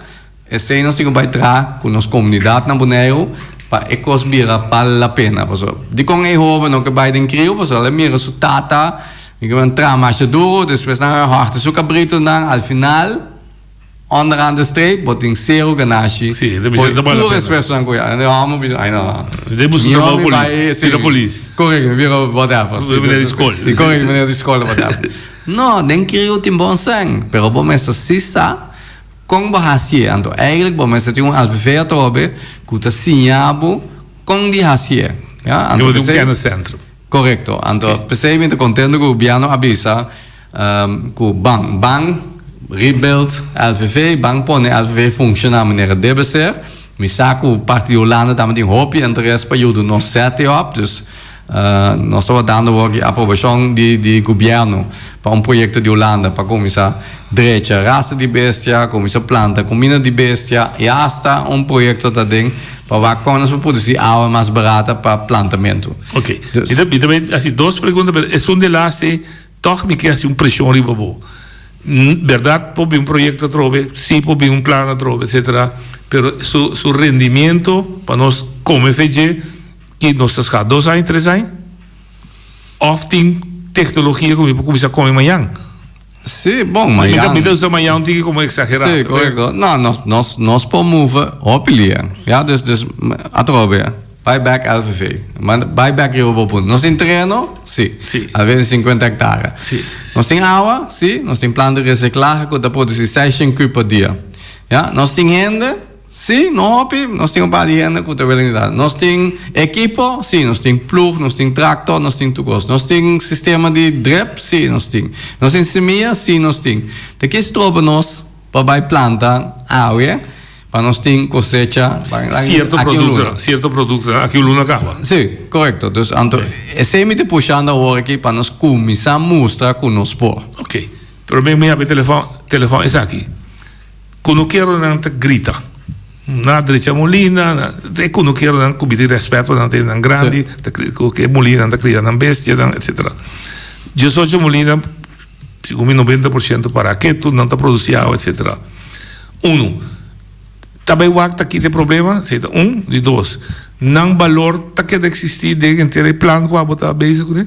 B: esei nos tin ku bai traha ku nos komunidat na Boneiru pa e kos bira bal la pena. Pasobra dikon e hoben no ke bai den krio? Pasobra el a mira su tata traha masha duru, despues nan a hòrta su kabritonan, al final. Onderaan de streep bo tin cero ganashi
A: Sí, de
B: for
A: ta bala
B: tur
A: pena.
B: esfuerzonan cu ya. En de homo bisa, ay no.
A: De buska
B: Mi
A: trabou
B: homi
A: polis,
B: bai, sí.
A: bira polis.
B: Correcto, mi bira whatever. Sí,
A: Meneer di school.
B: Sí, correcto, meneer di school, whatever. No, den krio tin bon sèn, pero bo mester sí sa con bo hacié. Anto eigenlijk bo mester tin un alfabet atrobe cu ta siña bo con di hacié. Ya, anto
A: Yo di un
B: p'esei-
A: kenniscentrum.
B: Correcto. Anto p'esei mi ta contento cu gobierno a bisa Ku ban ban rebuild LVV, ban pone LVV funciona manera debe ser. Mi sa ku parti di Hulanda tambe tin hopi interes pa yuda nos set e op, dus nos tabata dando awor e aprobacion di di gobierno pa un proyecto di Hulanda pa cuminsa drecha rasa di bestia, cuminsa planta cuminda di bestia y hasta un proyecto ta den pa wak con nos por produci awa mas barata pa plantamento.
A: Ok, mi ta mi ta bay haci dos pregunta pero esun di laatste Tòg mi ke hasi un preshon riba bo. Bèrdat por bin un proyekto atrobe, sí por bin un plan atrobe, etsetera, pero su su rendimiento pa nos kome fe dje ki nos ta sha dos aña, tres aña? Òf tin teknologia ku mi por kuminsá kome mañan?
B: Sí, bon, mañan.
A: Mi ta usa mañan un tiki komo eksagerá.
B: Sí, korekto. No, nos nos nos por move hopi lia. Ya, dus dus atrobe. Bai bek LVV. Bai bek riba bo punto. Nos tin tereno? Sí.
A: Sí.
B: Alweer di 50 hectare.
A: Sí.
B: Nos tin awa? Sí. Nos tin plan di reciclahe cu ta produci 600 kub pa dia. Ya. Nos tin hende? Sí, no hopi. Nos tin un par di hende cu ta willing di da. Nos tin ekipo? Sí. Nos tin ploeg, nos tin tractor, nos tin tur cos. Nos tin sistema di drip? Sí, nos tin. Nos tin semilla? Sí, nos tin. Ta ki stroba nos pa bai planta awe? Pa nos tin cosecha
A: Cierto
B: aki un luna.
A: producto, cierto producto aki un luna caba.
B: Sí, correcto. Dus anto esey mi ta pushando awor aki pa nos cuminsa mustra cu nos por.
A: Ok. Pero mi mi habri telefon, telefon esaki. Cunukeronan ta grita. Na drecha molina, na e cunukeronan cu mi tin respet pa nan, ta hendenan grandi, ta cu e molinanan ta cria nan bestianan, etcetera. Diesocho molina, segun mi 90% para ketu, nan ta produci awa, etcetera. Unu, ta bai wak ta kita e problema, esei ta un. Di dos, nan balor ta keda eksistí den henter e plan ku abo ta bezig kuné?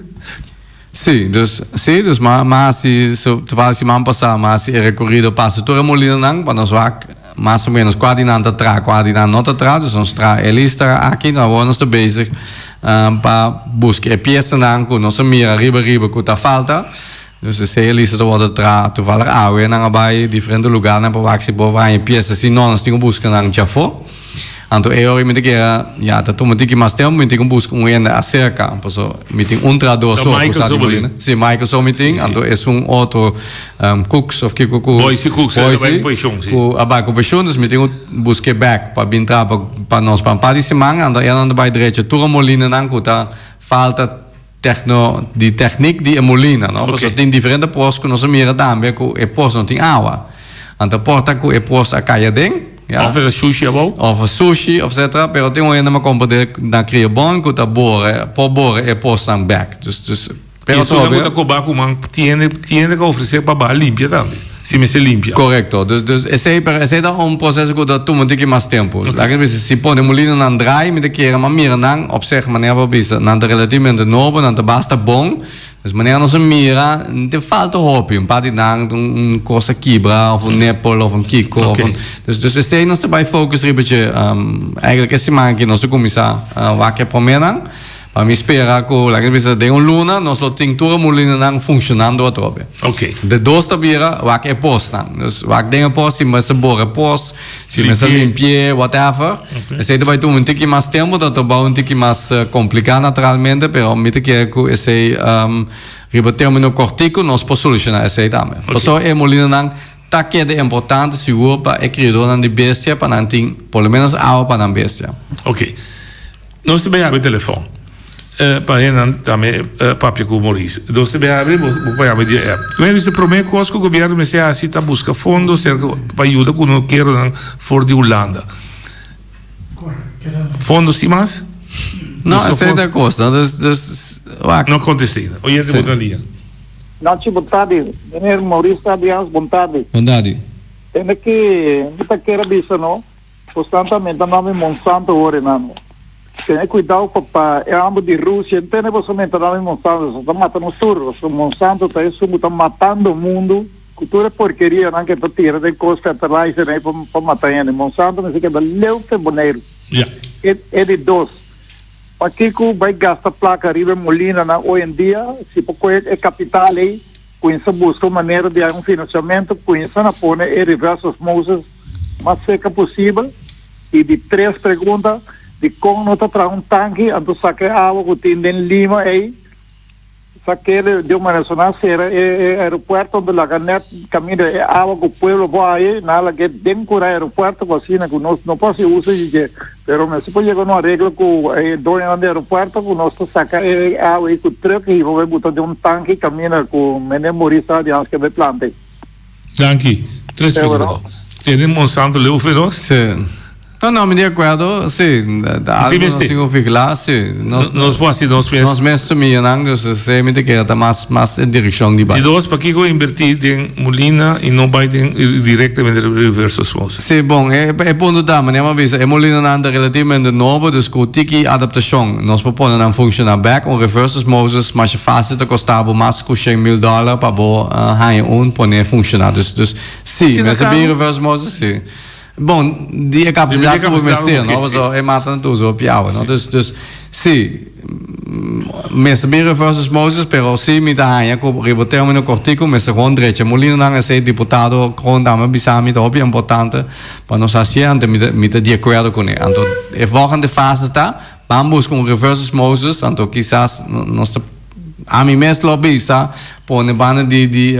B: Sí, dus sí, dus m'a m'a hasi so toevallig siman pasá m'a hasi e rekorido pasa tur e molinanan pa nos wak mas o menos kua di nan ta traha, kua di nan no ta traha. Dus nos traha e lista aki, no awor nos ta bezig pa buska e piesanan ku nos a mira riba riba ku ta falta. Dus esei e lista ta wòrdu traha toevallig awe nan a bai diferente lugarnan pa wak si por haña piesa, si no nos tin ku buska nan djafó. Anto e ora mi ta kere, ya ta tuma tiki mas tempu, mi tin ku buska un hende aserka, paso mi tin un trahador so ku sa di molina. Si, Michael so mi tin, anto esun otro Cooks of kiko ku
A: Boise Cooks, a bai ku penshon, si.
B: Ku a bai ku penshon, dus mi tin ku busk'é bèk pa bin traha pa nos pa un par di siman, anto e nan ta bai drecha tur e molinanan ku ta falta Techno, di techniek di e molina, no? Pasobra tin diferente pos ku nos a mira tambe ku e pos no tin awa. Anto por ta ku e pos a kai aden, ya.
A: Of e sushi abou.
B: Of e sushi, etcetera. Pero tin un hende mi a komprende na Kriobon ku ta bora, por bora e posnan bek. Dus, dus,
A: pero
B: trobe.
A: I esunnan ku ta koba ku man tiene, tiene ku ofresé pa baha limpia tambe, si mester limpia.
B: Korekto. Dus, dus esei, pero esei ta un proseso ku ta tuma un tiki mas tempu. Laga mi bisa, si pone molinanan draai, mi ta kere, m'a mira nan op zich, manera bo a bisa, nan ta relativamente nobo, nan ta basta bon. Dus manera nos a mira, no tin falta hopi. Un par di nan, un, un kos a kibra, of un nipple, of un kiko, of un, dus, dus esei nos ta bai focus riba dje. Eigenlijk e siman aki nos ta kuminsá wak e proménan. Pa mi spera ku, laga mi bisa, den un luna nos lo tin tur e mulinanan funshonando atrobe.
A: Ok.
B: De dos ta bira wak e posnan. Dus wak den e pos, si mester bora e pos, si mester limpi'é, whatever. Esei ta bai tuma un tiki mas tempu, ta trabou un tiki mas kompliká naturalmente, pero mi ta kere ku esei riba término kòrtiku nos por solushoná esei tambe. Pasobra e mulinanan ta keda importante sigur pa e kriadónan di bestia pa nan tin por lo ménos awa pa nan bestia.
A: Ok. Nos ta bay habri telefon pa hendenan tambe papia ku Maurice. Nos ta bay habri, bo por yama di app. Primer bisa prome kos ku gobierno mester hasi ta buska fondo serka pa yuda ku nokeronan for di Hulanda. Fondo sin mas?
B: No, esei ta e kos. Dus, dus, wak.
A: No kontest'é. Oyente bo ta lia.
C: Nachi, bon tardi. Meneer Maurice Adriaans, bon tardi.
B: Bon tardi.
C: Tende ki mi ta kere bisa no. Constantemente nan mi Monsanto hoor nan. Tene cuidao pa pa e hamber di Rusia no tene boso menta nan mi Monsanto so ta mata nos tur so Monsanto ta esun cu ta matando mundo cu tur e porkeria nan ke ta tira den cos fertilizer nan pa pa mata hende Monsanto mester keda leu fe Boneiru
A: Ya.
C: E e di dos pakico bay gasta placa riba e molina nan hoy en dia si por coge e capital ey Cuinsa busca un manera di hay un financiamento, cuinsa na pone e reverse osmosis mas cerca posibel. Y di tres pregunta, dicon no ta traha un tanki anto saca e awa cu tin den Lima ey, saquele di un manera so nan cera e aeropuerto anto laga net caminda e awa cu pueblo por haye, nan a lagu'e den cura aeropuerto cu asina cu nos no por haci uso di dje. Pero mester por yega un areglo cu e doñonan di aeropuerto cu nos ta saca e awa ey cu truck y hiba bay buta den un tanki caminda cu mende muri sa di ans ke bay planta ey.
A: Danki. Tres minuto. Tene Monsanto leu fe nos?
B: Si. No, no, mi di acuerdo, si. Ta algo nos tin cu vigila, si.
A: Nos, nos por haci nos mes.
B: Nos mes sumianan, dus esey mi ta kere ta mas, mas e direccion di
A: bay. Di dos, pakico inverti den molina y no bay den directamente reverse osmosis?
B: Si, bon, e e punto ta, manera mi a bisa, e molinanan ta relativamente nobo, dus cu tiki adaptacion nos por pone nan funciona bek. Un reverse osmosis masha facil ta costa bo mas cu 100,000 dollar pa bo haña un pone funciona. Dus, dus si, mester bin reverse osmosis, si. Bon, di e capacidad cu bo mester, no? Pasobra e matanan tur usa hopi awa, no? Dus, dus, si, mester bin reverse osmosis, pero si mi ta haña cu riba termino cortico mester gewoon drecha. Molinanan esey diputado Kroon tambe a bisa mi ta hopi importante pa nos hacié, anto mi ta, mi ta di acuerdo cune. Anto e volgende fase ta, ban busca un reverse osmosis, anto kisas nos ta. Ami mes lo bisa pone banda di di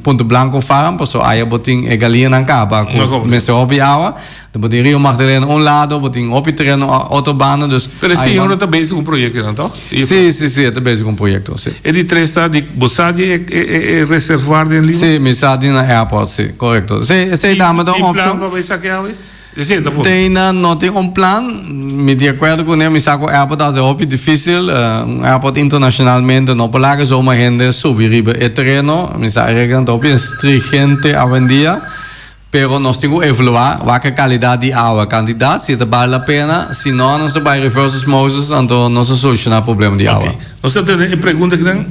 B: Punto Blanco Farm paso aya bo tin e galiñanan caba cu mester hopi awa. Bo tin Rio Magdalena un lado, bo tin hopi tereno otro banda dus.
A: Pero e señor no ta bezig cu un proyecto toch?
B: Si, si, si, e ta bezig cu un proyecto, si.
A: E di tres ta di bo sa di e reservoir den Lima?
B: Si, mi sa di na airport, si, corecto. Si, esey tambe ta un opcion.
A: Tin plan pa bay saca awe?
B: Teina no tin un plan, mi di akuerdo ku ne, mi sa ku airport ta hopi difisil, un airport internashonalmente no por laga zomaar hende subi riba e tereno, mi sa e reglanan ta hopi estrigente awendia, pero nos tin ku evaluá wak e kalidat di awa, kantidat, si e ta bale la pena, si no nos ta bai reverse osmosis anto nos ta solushoná problema di awa.
A: Nos ta tene e pregunta kinan.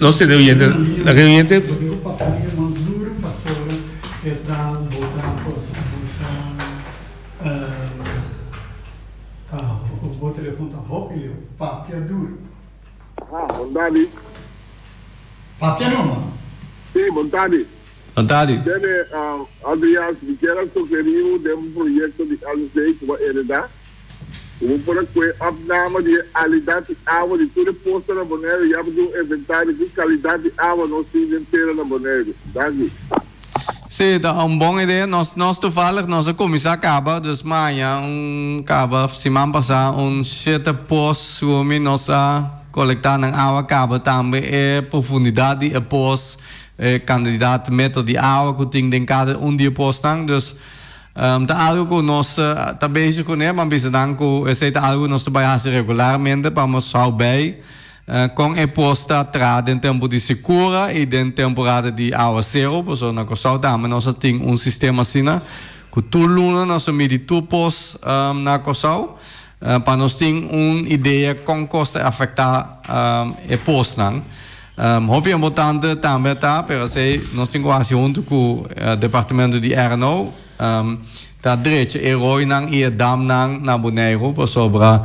A: Nos tene oyente, na ke oyente?
D: Bo tin ku papia mas duru pasobra e ta bota kos bo ta ta bo telefon ta hopi leu papia duru.
E: Aha, bon tardi.
D: Papia numa.
E: Si, bon tardi.
B: Bon tardi.
E: Tene, Adriaans, mi kier a sugerí bo den un proyekto di LC ku bo a heredá. Ku bo por a kue opname di e alidat di awa di tur e poster na Boneiru ya bo tin un inventario ki kalidat di awa nos tin den tera na Boneiru. Danki.
B: Sí, ta un bon idea. Nos nos toevallig nos a kuminsá kaba, dus maña un kaba siman pasá un shete pos ku mi nos a kolektá nan awa kaba tambe e profundidat di e pos, e kantidat meter di awa ku tin den kada un di e posnan. Dus Ta algo ku nos ta bezig kuné, bo a bisa nan ku esei ta algo ku nos ta bai hasi regularmente pa nos hou bei kon e pos ta traha den tempu di sekura i den temporada di awaseru, pasobra na Kòrsou tambe nos a tin un sistema asina ku tur luna nos a midi tur pos na Kòrsou pa nos tin un idea kon kos ta afektá e posnan. Hopi importante tambe ta, pero esei nos tin ku hasi huntu ku departamento di RNO, ta drecha e roinan i e damnan na Boneiru pasobra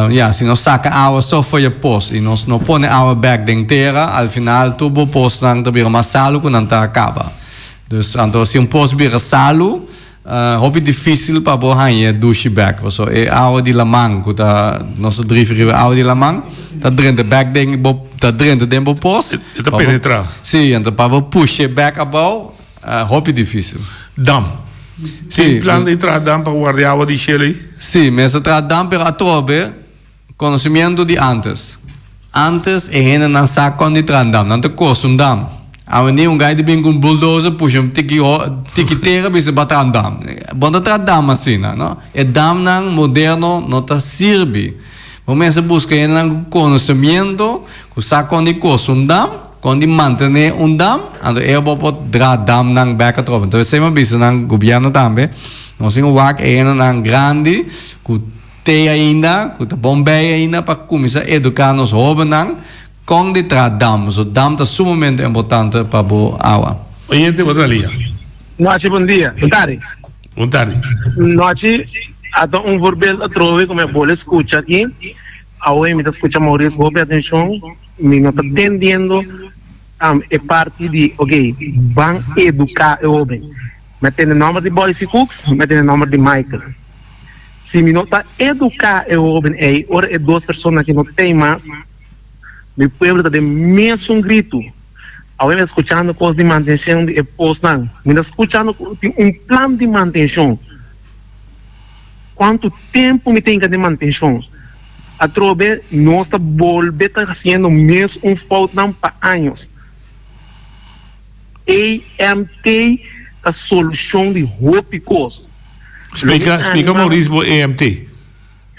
B: ya si nos saka awa so for e pos i nos no pone awa bek den tera al final tur bo posnan ta bira mas salu ku nan ta kaba. Dus anto si un pos bira salu Hopi dificil pa bo haña dushi bek paso e awa di laman ku ta nos ta drifi riba e awa di laman ta drenta bek den bo ta drenta den bo pos.
A: E ta penetra.
B: Si anto pa bo push'e bek abou hopi dificil.
A: Dam.
B: Si.
A: Tin plan di traha dam pa warda e awa di shelu ei?
B: Si mester traha dam pero atrobe. Conocimiento di antes. Antes e hendenan sa con di traha un dam. Nan ta costa un dam. Awendia un guy ta bin cu un bulldozer pusha un tiki tiki tera bisa bo a traha un dam. Bo no ta traha dam asina, no. E damnan moderno no ta sirbi. Bo mester busca hendenan cu conocimiento cu sa con di costa un dam, con di mantene un dam, anto ey bo por draha damnan bek atrobe. Entonces esey mi a bisa nan gobierno tambe, nos tin cu wak e hendenan grandi cu. T'ei ainda ku ta bon bei ainda pa kuminsá eduká nos hóbennan kon di traha dam, pasobra dam ta sumamente importante pa bo awa.
A: Oyente bo ta lia.
F: Nochi bon dia. Bon tardi.
A: Bon tardi.
F: Nochi a ta un voorbeeld atrobe ku mi a bole skucha aki. Awe mi ta skucha Maurice ku hopi atenshon. Mi no ta tendiendo e parti di ok ban eduká e hoben. Mi a tende nòmber di Boysie Cooks, mi a tende nòmber di Michael. Si mi no ta eduká e hóben ei ora e dos persona aki no tei mas, mi pueblo ta den mesun gritu. Awe mi ta skuchando kos di mantenshon di e posnan. Mi ta skuchando ku tin un plan di mantenshon. Kuantu tempu mi tin ka den mantenshon? Atrobe nos ta bolbe ta hasiendo mes un foutnan pa años. EMT ta solushon di hopi kos.
A: Splika, splika Maurice bo EMT.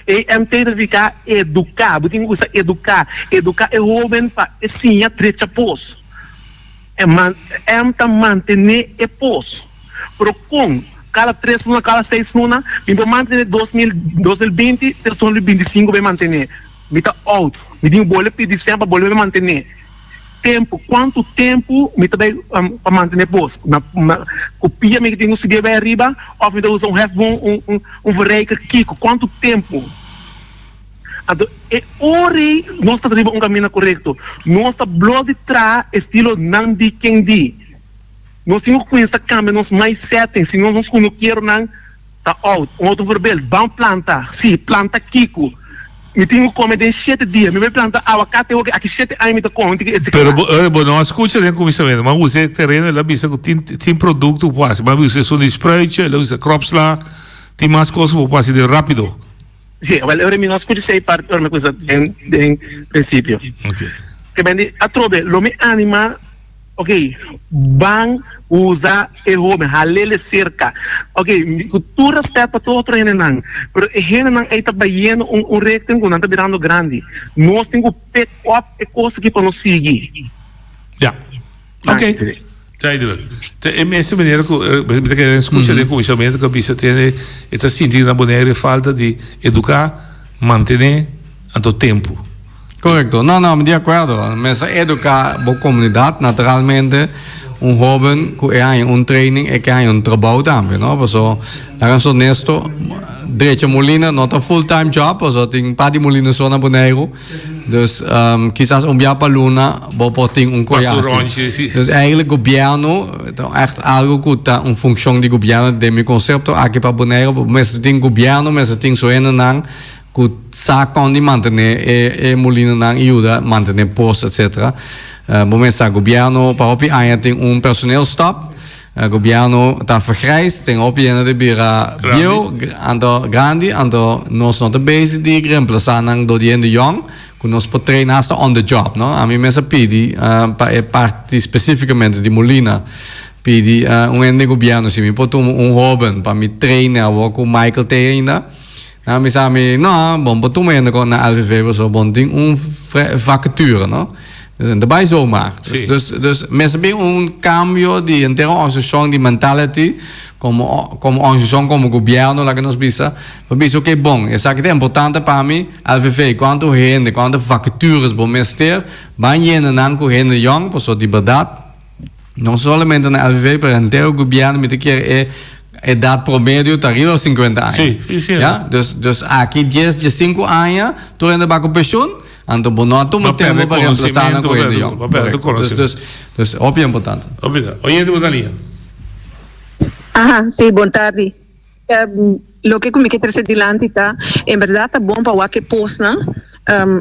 F: EMT ta nifiká eduká. Bo tin ku usa eduká. Eduká e hóben pa e siña drecha pos. E man, M ta mantené e pos. Pero kon? Kada tres luna, kada seis luna, mi por mantené 2000, 2020 te 2025 bai mantené. Mi ta out. Mi tin ku bolbe pidi sèn pa bolbe mantené. Tempu, Kuantu tempu mi ta bai pa mantené bos? Na ku pia mi tin ku subi bai ariba òf mi ta usa un hefboom, un un un verrijker? Kiko? Kuantu tempu? Anto e ora ei nos ta riba un kaminda korekto. Nos ta blo di traha estilo nan di ken di. Nos tin ku kuminsá kambia nos mindsetting, si no nos kunukeronan. Ta oud. Un otro voorbeeld, ban planta. Sí, planta kiko? Mi tin ku kome den shete dia. Mi bai planta awakate hopi, aki shete aña mi ta kome, mi tin ku
A: ese
F: Pero
A: bo, eh, bo no a skucha den kuminsamentu. Mi a usa e tereno, el a bisa ku tin, tin produkto ku por hasi. Mi a bisa esun di spruitje, el a bisa kropsla. Tin mas kos ku bo por hasi den rápido.
F: Sí, wèl, ora mi no a skucha esei parti ora mi a kuminsá den, den prinsipio.
A: Oké.
F: Ke men di, atrobe, lo mi anima. Ok, ban usa e hoben, halele serka. Ok, ku tur respet pa tur otro hendenan, pero e hendenan ei ta bayendo un un richting ku nan ta birando grandi. Nos tin ku pick up e kos aki pa nos sigui.
A: Ya. Ok. Duidelijk. Ta e mester manera ku mi ta kere skucha den kuminsamentu ku a bisa tene e ta sinti na Bonaire falta di eduká, mantené anto tempu.
B: Korekto. No, no, mi di akuerdo. Mester eduká bo komunidat. Naturalmente, un hóben ku e haña un training, e ke haña un trabou tambe, no? Paso, laga nos honesto, drecha mulina no ta full time job, paso tin un par di mulina so na Boneiru. Dus, kisas un bia pa luna bo por tin un koe hasi. Dus eigenlijk gobièrnu, ta ègt algu ku ta un funshon di gobièrnu den mi konsepto aki pa Boneiru, bo mester tin gobièrnu, mester tin su hendenan ku sa kon di mantené e mulinonan i yuda mantené pos etcetera. Bo mester sa gobièrnu pa hopi aña tin un personeelstop, gobièrnu ta vergrijs, tin hopi hende ta bira bieu anto grandi anto nos no ta bezig di remplasá nan dor di hende yòn ku nos por train hasta on the job no. Ami mes a pidi pa e parti spesífikamente di mulina pidi un hende di gobièrnu si mi por tuma un hóben pa mi train awor ku Michael t'ei ainda. Nan bisa mi, No, bon por tuma hende kon na LVV pasobra bon tin un vacature, no? Dus ta bai zomaar. Dus, dus, dus mester bin un cambio di henter un organisashon di mentality como, como organisashon, como gobierno, laga nos bisa, pa bisa oké bon, esaki ta importante pa mi, LVV, kuantu hende, kuantu vacatures bo mester, ban yena nan ku hende yong, pasobra di berdad, No solamente na LVV, pero henter gobierno mi ta kere e edad promedio ta riba 50 aña.
A: Sí, sí, sí.
B: Ja? Dus, dus aki 10, 15 aña, tur hende ba ku pensioen, anto bo no a tuma
A: Ba perde
B: tempo pa reemplasa nan ku hende
A: conocimiento,
B: jong.
A: ba perde
B: Correcto. Dus,
A: conocimiento.
B: dus, dus hopi importante.
A: Hopi ta. Oyente bo ta liña.
G: Aha, sí, bon tardi. Loke ku mi ke trese dilanti ta, en bèrdat ta bon pa wak e posnan.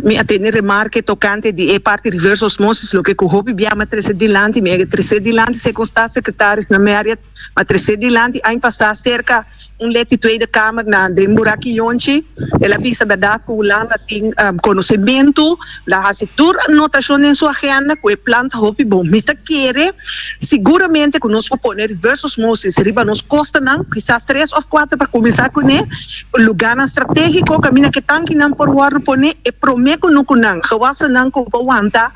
G: Mi a tene remarke tokante di e parti reverse osmosis, loke ku hopi bia mi a trese dilanti, mi a trese dilanti segun staatssecretaris na Marriott, mi a trese dilanti aña pasá serka un lid di Tweede Kamer na den Buraki Yonchi, el a bisa bèrdat ku Hulanda tin konosementu, el a hasi tur anotashon den su agenda ku e plan ta hopi bon. Mi ta kere Siguramente ku nos por pone reverse osmosis riba nos kostanan, kisas tres òf kuater pa kuminsá kuné, lugánan stratégiko kaminda ku e tankinan por wòrdu poné, e promé kunukunan, gewasennan ku por wanta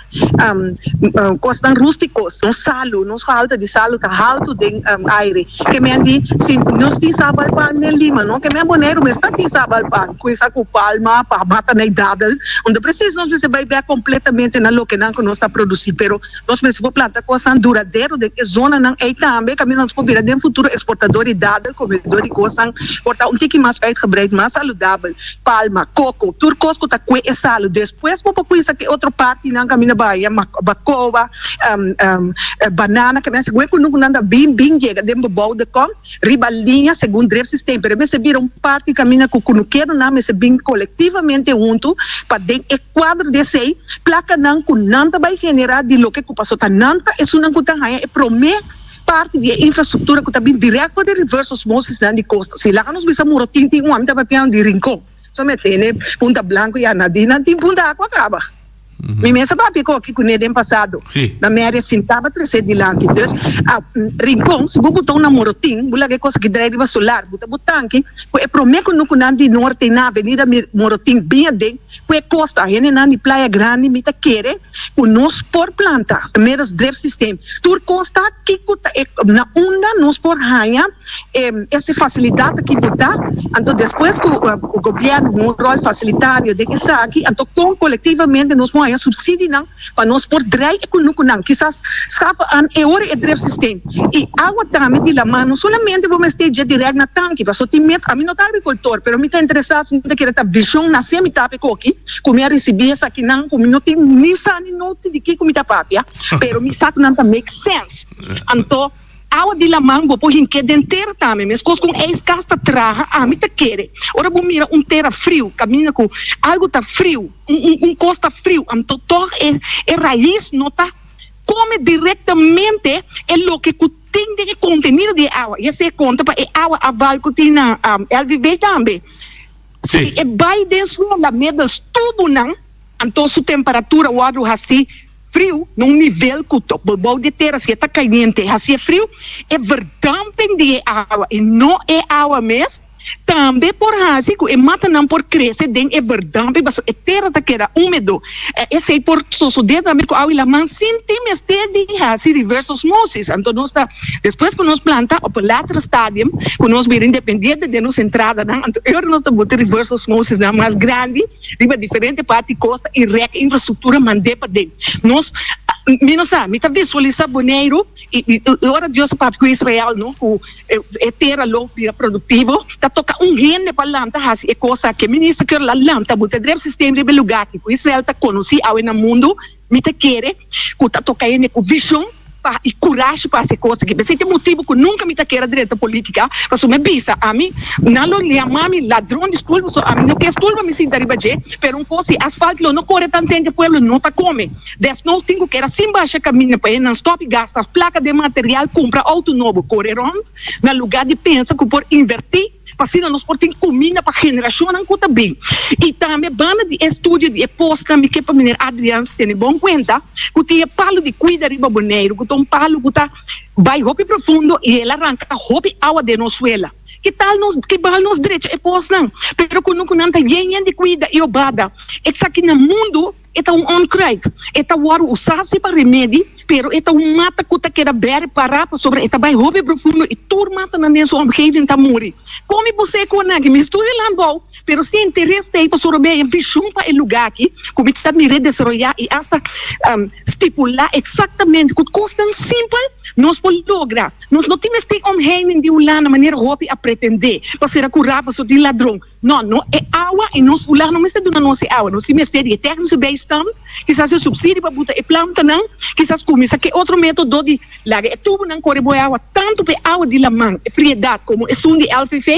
G: kosnan rústikos, nos salu, nos gehalte di salu ta haltu den aire. Ke men di si nos tin sabalpan den Lima, no? Ke men Boneiru mes ta tin sabalpan, kuminsá ku palma pa mata na e dadel, unda presis nos mester bai bèk kompletamente na lokenan ku nos ta produsí, pero Nos mester por planta kosnan duradero den e zonanan ei tambe, kaminda nos por bira den futuro eksportador di dadel, komedor di kosnan por ta un tiki mas uitgebreid, mas saludabel, palma, koko, tur kos ku ta kue e salu. Despues bo por kuinsa ku e otro partinan kaminda bahia, bakoba, banana, kaminda segun e kunukunan ta bin bin yega den bebouw de kom. Riba liña segun drip systeem, pero e mester bira un parti kaminda ku kunukeronan mester bin kolektivamente huntu pa den e kuadro di esei plakanan ku nan ta bai generá di loke ku paso ta nan ta esunnan ku ta haña e promé parti di e infrastruktura ku ta bin dirèkt for di reverse osmosisnan di kosta. Si laga nos bisa Morotin tin un ami ta papiando di Rincon, so mi a tene Punta Blanco ya na di nan tin Punta Aqua kaba. Mi mes a papia koki kuné den pasado. Na Mary a sintaba tresé dilanti. Dus, a Rincon, si bo buta un namorotin, bo laga e kos aki drai riba solar, buta bo tanki, ku e promé kunukunan di norte na avenida Morotin bin aden, ku e kosta, hendenan di Playa Grandi, mi ta kere ku nos por planta middels drip systeem. Tur kos ta kiko ta e na unda nos por haña Ese facilidad aki bo ta, anto despues cu gobierno hunga un rol facilitario den esaki, anto con colectivamente nos por haya subsidionan pa nos por draai e cunucunan, kisas schafa aan e ora e drip systeem y awa tambe di laman, no solamente bo mester dje direct na tanki, pasobra tin met, ami no ta agricultor, pero mi ta interesa si mi ta kere ta vision nace mi tape koki cu mi a ricibi esakinan cu mi no tin ni sa ni notie di kico mi ta papia, pero mi sa cu nan ta make sense, anto. Awa di laman bo por hink'é den tera tambe, meskos ku un ijskast ta traha, ami ta kere. Ora bo mira un tera friu, kaminda ku algu ta friu, un un un kos ta friu, anto tòg e e rais no ta kome direktamente e loke ku tin den e kontenido di e awa. I esei konta pa e awa aval ku tin na LVV tambe. Si e bai den suela middels tubunan, anto su temperatura wòrdu hasi Friu na un nivel ku ta bou di e tera, si e ta kayente hasi e friu, e verdamping di e awa i no e awa mes. Tambe por hasi ku e matanan por krese den e verdamping pasobra e tera ta keda húmedo. Esei por sosodé tambe ku awa i laman sin tin mester di hasi reverse osmosis. Anto nos ta despues ku nos planta op un later stadium ku nos bira independiente den nos entradanan anto e ora nos ta bota reverse osmosisnan mas grandi riba diferente parti kosta i rèk infrastruktura mand'é paden. Nos mi no sa mi ta visualisá Boneiru i ora Dios a papia ku Israel no ku E tera lo bira produktivo. Ta toka un hende pa lanta hasi e kos aki. E minister kier la lanta bo ta drep sistem riba e luga aki ku Israel ta konosí awe na mundu. Mi ta kere ku ta toka hende ku vishon pa i kurashi pa hasi e kos aki. P'esei ta e motibu ku nunka mi ta kier a drenta politika pasobra mi a bisa ami nan lo yama mi ladron di stul pasobra ami no ke stul pa mi sinta riba dje. Pero un kos si asfalt lo no kore tanten ku e pueblo no ta kome. Desnoos tin ku keda sin basha kaminda pa e nan stòp i gasta plaka den material, kumpra outo nobo, kore rònt na lugá di pensa ku por invertí pa asina nos por tin kuminda pa generashonnan ku ta bin. I tambe banda di e studio di e posnan mi ke pa Meneer Adriaans tene bon kuenta ku tin e palu di kuida riba Boneiru ku ta un palu ku ta bai hopi profundo i el a ranka hopi awa den nos suela. Ke tal nos ke bal nos drecha e posnan? Pero kunuku nan ta yen yen di kuida i obada esaki na mundu. E ta un onkruid. E ta wòrdu usá si pa remedi, pero e ta un mata ku ta keda bèri pará pasobra e ta bai hopi profundo i tur matanan den su omgeving ta muri. Kon mi por sey ku anaki? Mi studia landbouw, pero si interes ta ei pasobra mi a vishon pa e lugá aki ku mi ta mir'é desaroyá i asta stipulá eksaktamente ku kosnan simpel nos por logra. Nos no tin mester omheining di Hulanda manera hopi a pretendé pa sera kurá pasobra tin ladron. No, no e awa y nos ular no mester duna nos e awa. Nos tin mester di e technische bijstand, kisas e subsidie pa buta e plantanan, kisas cuminsa ke otro metodo di laga e tubonan core bo e awa tanto pa e awa di laman, e friedad, como esun di LVV.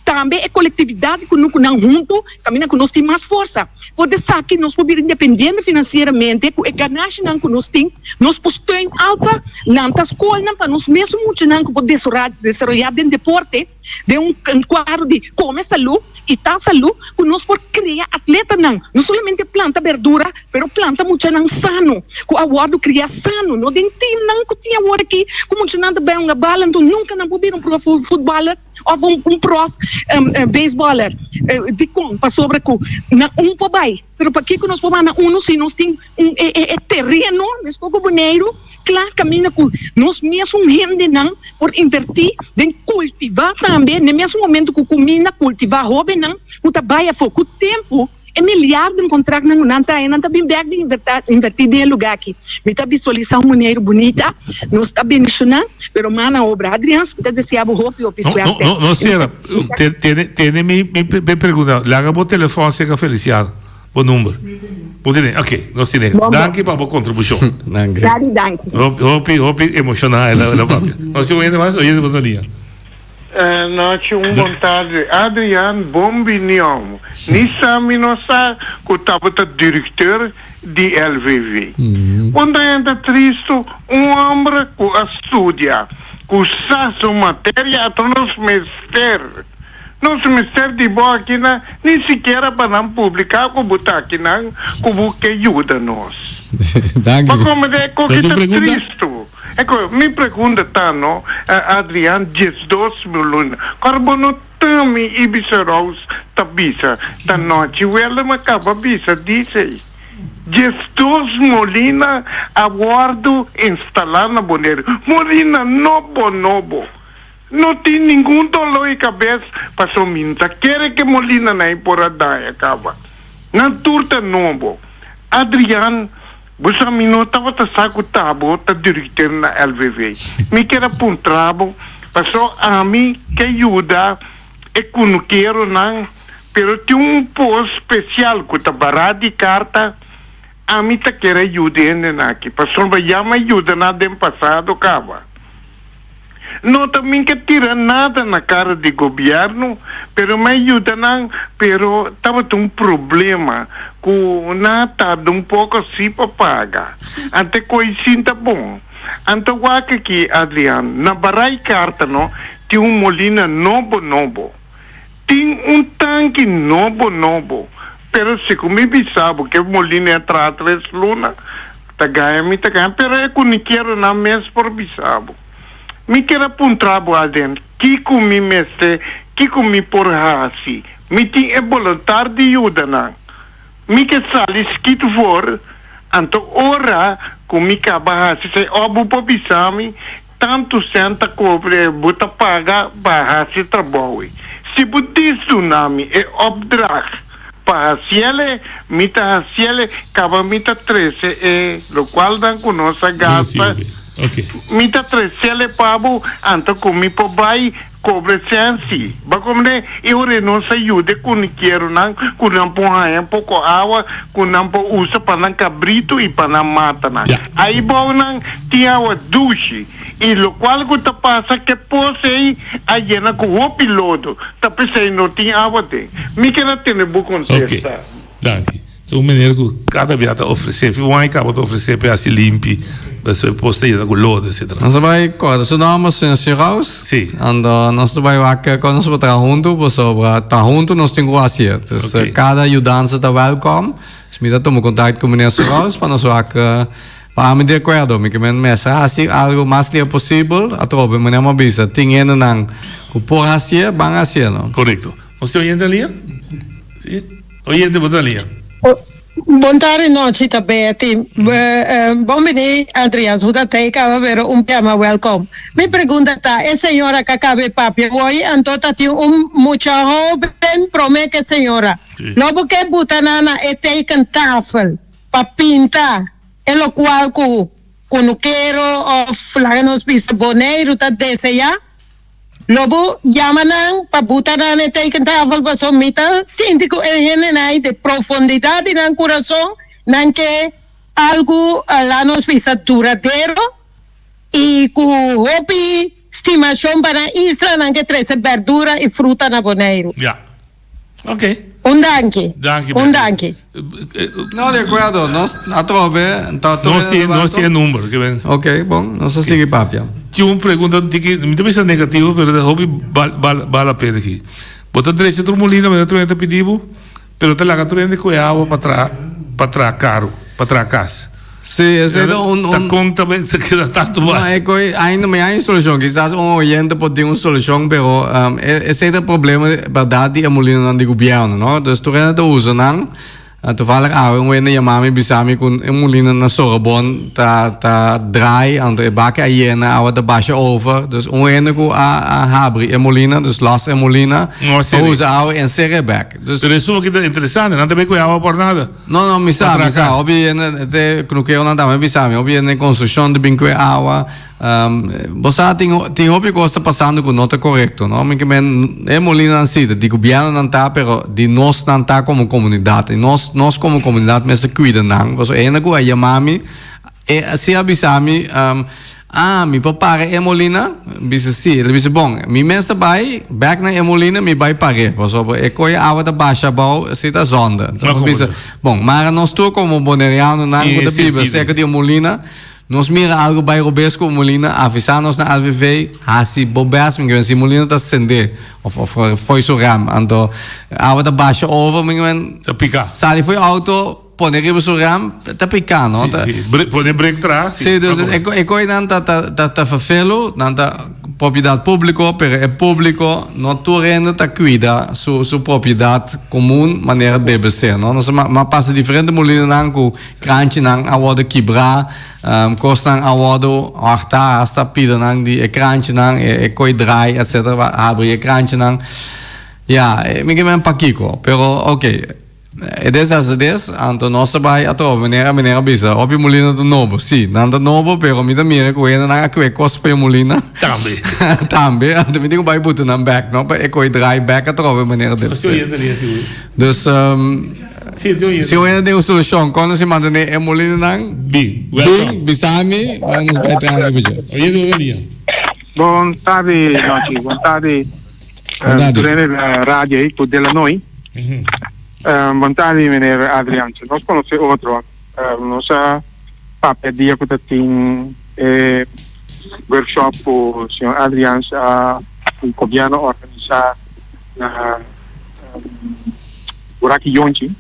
G: Tambe e colectividad di cunucunan hunto caminda cu nos tin mas forsa. For di esaki nos por bira independiente financieramente cu e ganashinan cu nos tin, nos por steun alsa lanta scolnan pa nos mesun muchanan cu por desaroya den deporte. Den un kuadro di kome salú i ta salú ku nos por krea atletanan, no solamente planta berdura, pero planta muchanan sano, ku a wòrdu kriá sano, no den timnan ku tin awor aki ku muchanan ta bai hunga bala, anto nunka nan por bira un prof futbòler òf un prof beisbòler. Dikon? Pasobra ku nan un por bai, pero pakiko nos por manda unu si nos tin un e tereno, meskos ku Boneiru? Kla kaminda ku nos mesun hendenan por invertí den kultivá tambe, n'e mesun momento ku kuminda kultivá hóbennan ku ta bai afó. Ku tempu e miliarden kontraktnan ku nan ta haña, nan ta bin bèk bin invertí den e lugá aki. Mi ta visualisá un Boneiru bunita, nos ta bendishoná, pero man a obra. Adrians, mi ta deseá bo hopi hopi suerte.
A: No, no, Sierra, tene mi pregunta. Laga bo telefòn serka Feliciano. Bo number. Bo tene? Ok, nos tene. Danki pa bo kontribushon.
B: Danki.
G: Dari danki.
A: Hopi, hopi emoshoná el a papia. Nos tin un hende mas? Oyente bo ta lia.
H: Nochi un bon tardi. Adriaan, bon bini om. Ni sa mi no sa ku tabata directeur di LVV. Un ta hende tristu, un hombre ku a studia, ku sa su materia, ato nos mester. Nos mester di bo akinan, ni sikiera pa nan publiká ku bo ta akinan, ku bo ke yuda nos.
B: Danki.
H: Pa komprendé e koki
A: Ta
H: ta
A: pregunta?
H: tristu. Eko, mi pregunta ta no, Adriaan, 12 miljoen. Kor bo no tami Ibis Roos ta bisa, ta nochi Willem a kaba bisa dise. 12 molina a wòrdu instalá na Boneiru. Molina nobo nobo. No tin ningun doló i kabes paso mi no ta kere ke molinanan ei por a daña kaba. Nan tur ta nobo. Adriaan, bo sa mi no tabata sa ku ta bo ta direkteur na LVV. Mi kier a puntra bo paso ami ke yuda e kunukeronan pero tin un pos spesial ku ta bará di karta ami ta kere yuda e hendenan aki pasobra ya mi a yuda nan den pasado kaba. No ta min ke tira nada na kara di gobierno, pero mi a yuda nan, pero tabata un problema ku nan a tarda un poko si pa paga. Ante koe sinta bon. Anto wak aki, Adriaan, na barai karta no tin un molina nobo nobo. Tin un tanki nobo nobo, pero si ku mi bisa bo ke molina a traha tres luna, Ta gaña mi ta gaña, pero e ku ni kier nan mes por bisa bo. Mi kier a puntra bo Alden, kiko mi mester Kiko mi por hasi? Mi tin e boluntat di yuda nan. Mi ke sali skit for, anto ora ku mi kaba hasi esei òf bo por bisa mi tantu sèn ta kobre bo ta paga pa hasi e trabou ei. Si bo dis duna mi e opdracht pa hasiel e, mi ta hasiel e, kaba mi ta trese e lokualnan ku nos a gasta, mi ta tresel e pa bo, anto ku mi por bai Kobre sensi. Ba komne e ora nos a yuda e kunikeronan ku nan por haña poko awa ku nan por usa pa nan kabritu i pa nan matanan. Ai bou nan tin awa dushi i lokual ku ta pasa ke pos ei a yena ku hopi lodo ta p'esei no tin awa den. Mi keda tene bo kontesta.
A: Danki. Ta un manera ku kada bia ta ofresé. Fi wai kaba ta ofresé pa e hasi limpi, pasobra e pos ta yena ku lodo, etcetera.
B: Nos a bai kòrda su nòmber, señor Siraus.
A: Sí.
B: Anto nos ta bai wak kon nos por traha huntu, pasobra ta huntu nos tin ku hasi e. Dus kada yudansa ta wèlkòm. Dus mi ta tuma kontakto ku meneer Siraus pa nos wak pa ami di akuerdo. Mi ke men mester hasi algu mas lier posibel. Atrobe meneer mi a bisa tin hendenan ku por hasié, ban hasié no.
A: Korekto. Nos tin oyente alia? Sí. Oyente bo ta lia.
I: Bon tardi nochi ta Betty. Bon bini Adrian su ta tey caba pero un pia welcome. Mi pregunta ta e señora ca cabe papia hoy anto ta tin un mucha hoben prome ke señora. Lo bo ke buta nan na e tekentafel pa pinta e locual cu cunukero of laga nos bisa Boneiru ta desea? Lo bo yama nan pa buta nan e tekentafel pasobra mi ta sinti ku e hendenan ei den profundidat di nan kurason nan ke algu laat nos bisa duradero i ku hopi stimashon pa nan isla nan ke trese berdura i fruta na Boneiru.
A: Ya. Ok.
I: Un danki.
A: Danki,
I: Un danki.
B: No, de acuerdo. Nos atrobe. Ta
A: Nos tin, nos tin e number. Ke ben.
B: Ok, bon. Nos a sigui papia.
A: Tin un pregunta tiki, mi ta bisa negativo, pero ta hopi bal, bal, bal la pena aki. Bo ta drecha tur molina, manera tur hende ta pidi bo, pero ta laga tur hende ku e awa pa traha, pa traha karu, pa traha kas.
B: Sí, esei ta un,
A: Ta kon ta ta keda tantu
B: No, e koi ainda mi hay un solushon. Kisas un oyente por tin un solushon, pero esei ta e problema bèrdat di e molinanan di gobièrnu, no? Dus tur hende ta usa nan. Toevallig awe un hende yama mi bisa mi ku e molina na Sorobon ta ta draai, anto e baki a yena, awa ta basha over. Dus un hende ku a a habri e molina, dus los e molina, a usa awa en sere bèk. Dus
A: Pero esun aki ta interesante, nan ta bay ku e awa por nada.
B: No, no, mi sa, mi sa. Hopi hende, te knukeronan tambe bisa mi. Hopi hende den konstrukshon ta bin kue awa. Bo sa, tin, tin hopi kos ta pasando ku no ta korekto, no? Mi ke men, e molinanan si, ta di gobièrnunan ta, pero di nos nan ta komo komunidat. I nos, nos komo komunidat mester kuida nan. Pasobra e hende ku a yama mi, E si a bisa mi, Ah, mi por para e molina? Mi bisa, Si. El a bisa, Bon, mi mes ta bai bek na e molina, mi bai par'é, pasobra e koe awa ta basha abou, esei ta zonde. Enton mi bisa, Bon, mara nos tur komo bonerianonan ku ta biba serka di e molina, nos mira algu bai robes ku e molina, avisá nos na LVV, hasi bo bes, mi si e molina ta sendé òf òf fo'i su rèm, anto awa ta basha over, mi sali fo'i outo. Pone riba su ram ta pica no.
A: Sí, sí. Bre, pone brek tra.
B: Sí, sí dus e, e koi nan ta, ta, ta, ta vervelo, nan ta propiedad publico, pero e publico no tur hende ta cuida su, su propiedad comun manera debe ser, no. Nos ma, ma pasa diferente molinanan cu kranchinan a wordo kibra, um, cosnan a wordo horta, hasta pidanan di e kranchinan, e, e koi draai, etcetera, habri e kranchinan. Ja, mi ke men pakiko, pero okay. E des hasi des, anto nos ta bai atrobe. Meneer a meneer a bisa, Hopi mulina ta nobo. Si, nan ta nobo, pero mi ta mira ku hendenan a kue kos pa e mulina.
A: Tambe.
B: Tambe. Anto mi tin ku bai buta nan bek, no? Pa e koi draai bek atrobe manera debe ser. Dus, si un hende tin un solushon kon nos mantené e mulinanan,
A: Bin,
B: bin, bisa mi, pa nos bai traha riba dje.
A: Oyente bo ta lia.
J: Bon tardi, Nochi. Bon tardi.
B: Bon
J: tardi. Radio ahí ku Delanoy. Bon tardi meneer Adriaanse. Nos conoce otro. Nos a papia dia cu ta tin e workshop cu señor Adriaanse a cu gobierno a organisa na Buraki Yonchi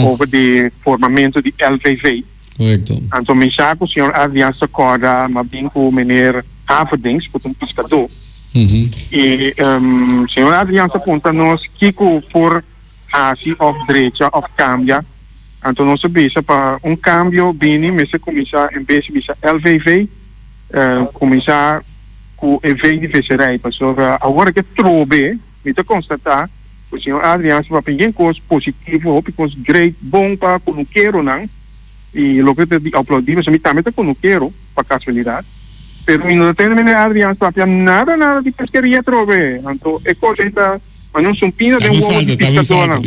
J: over di formamento di LVV.
B: Correcto.
J: Anto mi sa cu señor Adriaanse ta corda, ma bin cu meneer Haverdings cu ta un piscador. I señor Adriaans a punta nos kiko por hasi òf drecha òf kambia. Anto nos a bisa pa un kambio bini mester kuminsá en bes di bisa LVV kuminsá ku e V di veserij pasobra awor ke trobe mi ta konstatá ku señor Adriaans ta papia yen kos positivo hopi kos great bon pa kunukeronan i loke ta di aplaudí pasobra mi tambe ta kunukero pa kasualidat pero mi no ta tende meneer Adriaans papia nada nada di peskeria atrobe anto e kos ei ta Ma no sumpina den wowo di piskadónan.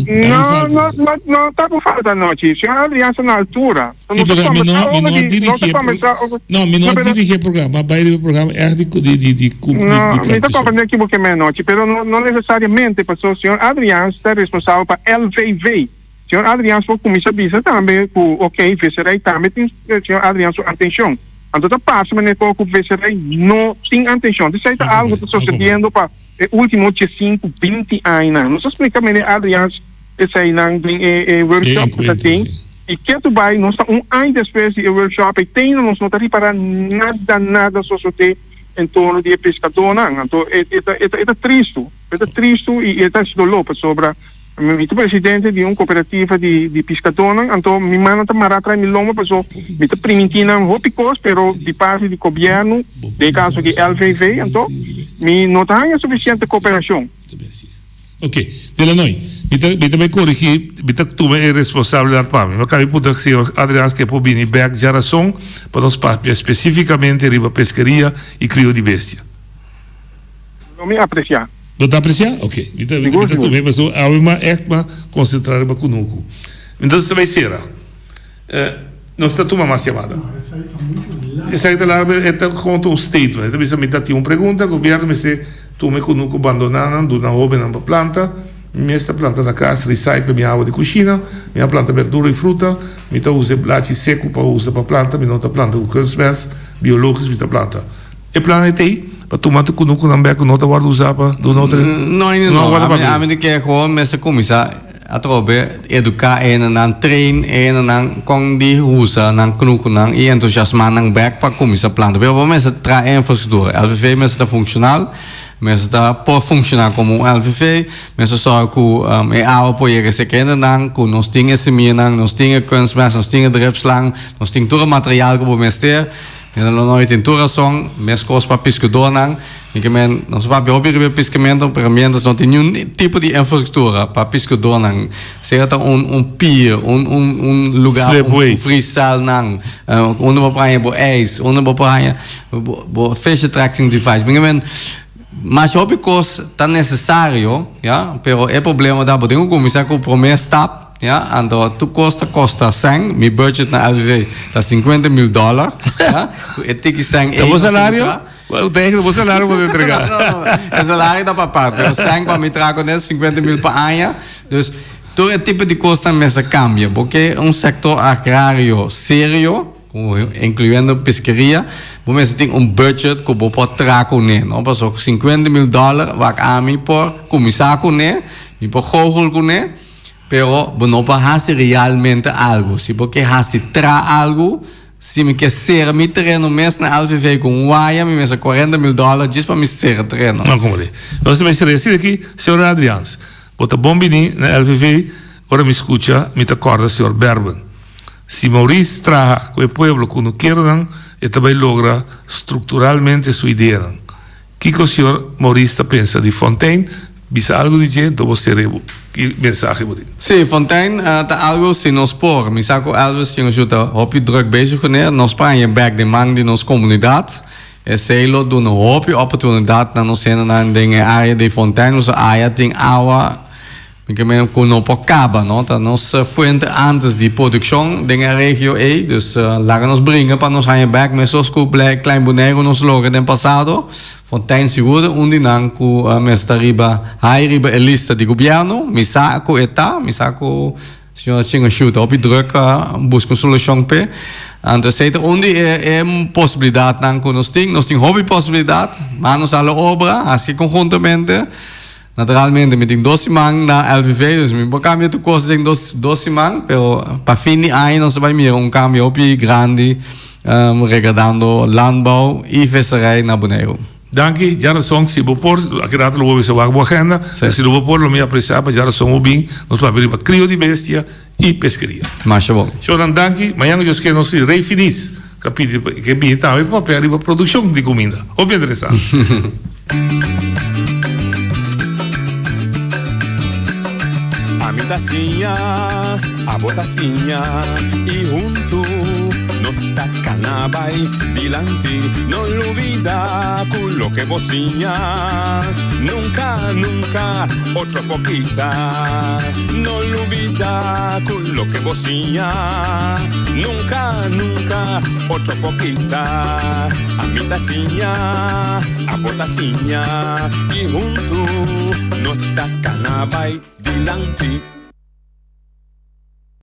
J: No, no, no, no ta por falta anochi. Señor Adrián sta na altura.
A: Sí, pero mi no, mi no a dirigí No, mi no a dirigí e programa. A bai riba e programa ègt di, di, di, di, di
J: No, mi ta komprendé kibo ke men anochi, pero no, no nesesariamente, pasobra señor Adrián ta responsabel pa LVV. Señor Adriaans por cuminsa bisa tambe cu ok, visserij tambe tin señor Adriaans su atencion. Anto ta parse manera cu cu visserij no tin atencion. Esey ta algo ta sucediendo pa e ultimo diescinco, binti añanan. Nos a splica meneer Adriaans eseynan den e workshop cu ta tin. Y ketu bay nos ta un aña despues di e workshop ey te nos no ta ripara nada nada sosode en torno di e pescadornan. Anto e ta tristo, e ta tristo y e ta haci dolor pasobra. Mi ta presidente di un cooperativa di di piscadornan, anto mi mannan ta mara tras mi lomba paso mi ta priminti nan hopi cos, pero di parti di gobierno, den e caso aki LVV, anto mi no ta haña suficiente cooperacion.
A: Ok, Delanoy, mi ta mi ta bay corigi, mi ta tuma e responsabilidad pa mi. Mi a caba di puntra señor Adriaans ke por bini bek djarason pa nos papia specificamente riba pesqueria y crio di bestia.
J: Lo mi aprecia.
A: Bo ta aprecia? Ok. Mi ta mi ta tuma e paso awe ma echt ma concentra riba kunuku. Entonces ta bay cera. Nos ta tuma mas yamada. Esaki ta largo pero e ta konta un statement. E ta bisa mi ta tin un pregunta, gobierno mester tuma e kunuku bandona nan duna hobennan pa planta. Mi mes ta planta na kas, recycle mi awa di kushina, mi a planta berdura i fruta, mi ta usa e blachi seku pa usa pa planta, mi no ta planta ku kunstmest, biologisch mi ta planta. E plan ei t'ei pa tuma tur kunukunan bek ku no ta wòrdu usá pa duna otro hende?
B: No, ainda no. Ami, ami ta kere gewoon mester kuminsá atrobe eduká e hendenan, train e hendenan kon di usa nan kunukunan i entusiasmá nan bek pa kuminsá planta. Pero bo mester traha e infrastruktura. LVV mester ta funshonal, mester ta por funshoná komo un LVV, mester sòru ku e awa por yega serka e hendenan, ku nos tin e semianan, nos tin e kunstmest, nos tin e dripslang, nos tin tur e material ku bo mester. Mira lo noi tin tur rason, meskos pa piskadornan, mi ke men nos a papia hopi riba e piskamentu, pero mientras no tin niun tipo di infrastruktura pa piskadornan, sea ta un un pier, un un un lugar, un frisselnan, unda bo por haña bo ijs, unda bo por haña bo bo fish attracting device, mi ke men masha hopi kos ta nesesario, ya, pero e problema ta bo tin ku kuminsá ku promé stap. Ya, anto tur kos ta kosta sèn, mi budget na LVV ta sinkuenta mil dòler, ya, ku e tiki sèn ei
A: Ta bo salario? Ta e bo salario bo ta entregá?
B: No, no, e salario ta pa apart, pero sèn pa mi traha kuné sinkuenta mil pa aña, dus tur e tipo di kosnan mester kambia, bo ke un sektor agrario serio, inkluyendo piskeria, bo mester tin un budget ku bo por traha kuné, no, pasobra ku sinkuenta mil dòler wak ami por kuminsá kuné, mi por gogel kuné. Pero bo no por hasi realmente algu. Si bo ke hasi tra algu, si mi ke sera mi tereno mes na LVV ku un waya, mi mester kuarenta mil dòler djis pa mi sera tereno.
A: No komo di. Nos ta mester resi aki, señor Adriaans. Bo ta bon bini na LVV, ora mi skucha mi ta kòrda señor Berben. Si Maurice traha ku e pueblo kunukeronan, e ta bai logra strukturalmente su ideanan. Kiko señor Maurice ta pensa di Fontein? Bisa algo di dje, enton bo sere bo. Ki mensahe bo tin?
B: Sí, Fontein ta algo si nos por. Mi sa ku Elvis tin un ta hopi druk bezig kuné. Nos por haña bek den man di nos komunidat. Esei lo duna hopi oportunidat na nos hendenan den e área di Fontein. Nos aya tin awa. Mi ke men ku no por kaba, no? Ta nos fuente antes di produkshon den e regio ei, dus laga nos bringa pa nos haña bèk mesos ku Klein Boneiru nos logra den pasado. Fontein sigur ta un di nan ku mester ta riba hai riba e lista di gobièrnu. Mi sa ku e ta, mi sa ku señor Chingo Shu ta hopi drùk buska un solushon p'e. Anto esei ta un di e posibilidatnan ku nos tin. Nos tin hopi posibilidat, manos a la obra, hasi konhuntamente. Naturalmente mi tin dos siman na LVV, dus mi por cambia tur cos den dos dos siman, pero pa fin di aña nos ta bay mira un cambio hopi grandi regardando landbouw y visserij na Boneiru.
A: Danki, djarason si bo por, aki rato lo bo bisa wak bo agenda, pero si lo bo por lo mi aprecia pa djarason bo bin, nos papia riba crio di bestia y pesqueria.
B: Masha bon.
A: Shownan danki, mañana Dios kier nos tin Rey Finis ka pidi pa ke bini tambe pa papia riba produccion di cuminda. Hopi interesante.
K: Ami ta siña, abo ta siña y huntu nos ta cana bay dilanti. No lubida cu loke bo siña nunca, nunca otro por kita. No lubida cu loke bo siña nunca, nunca otro por kita. Ami ta siña. Abo ta siña i huntu nos ta kana bai dilanti.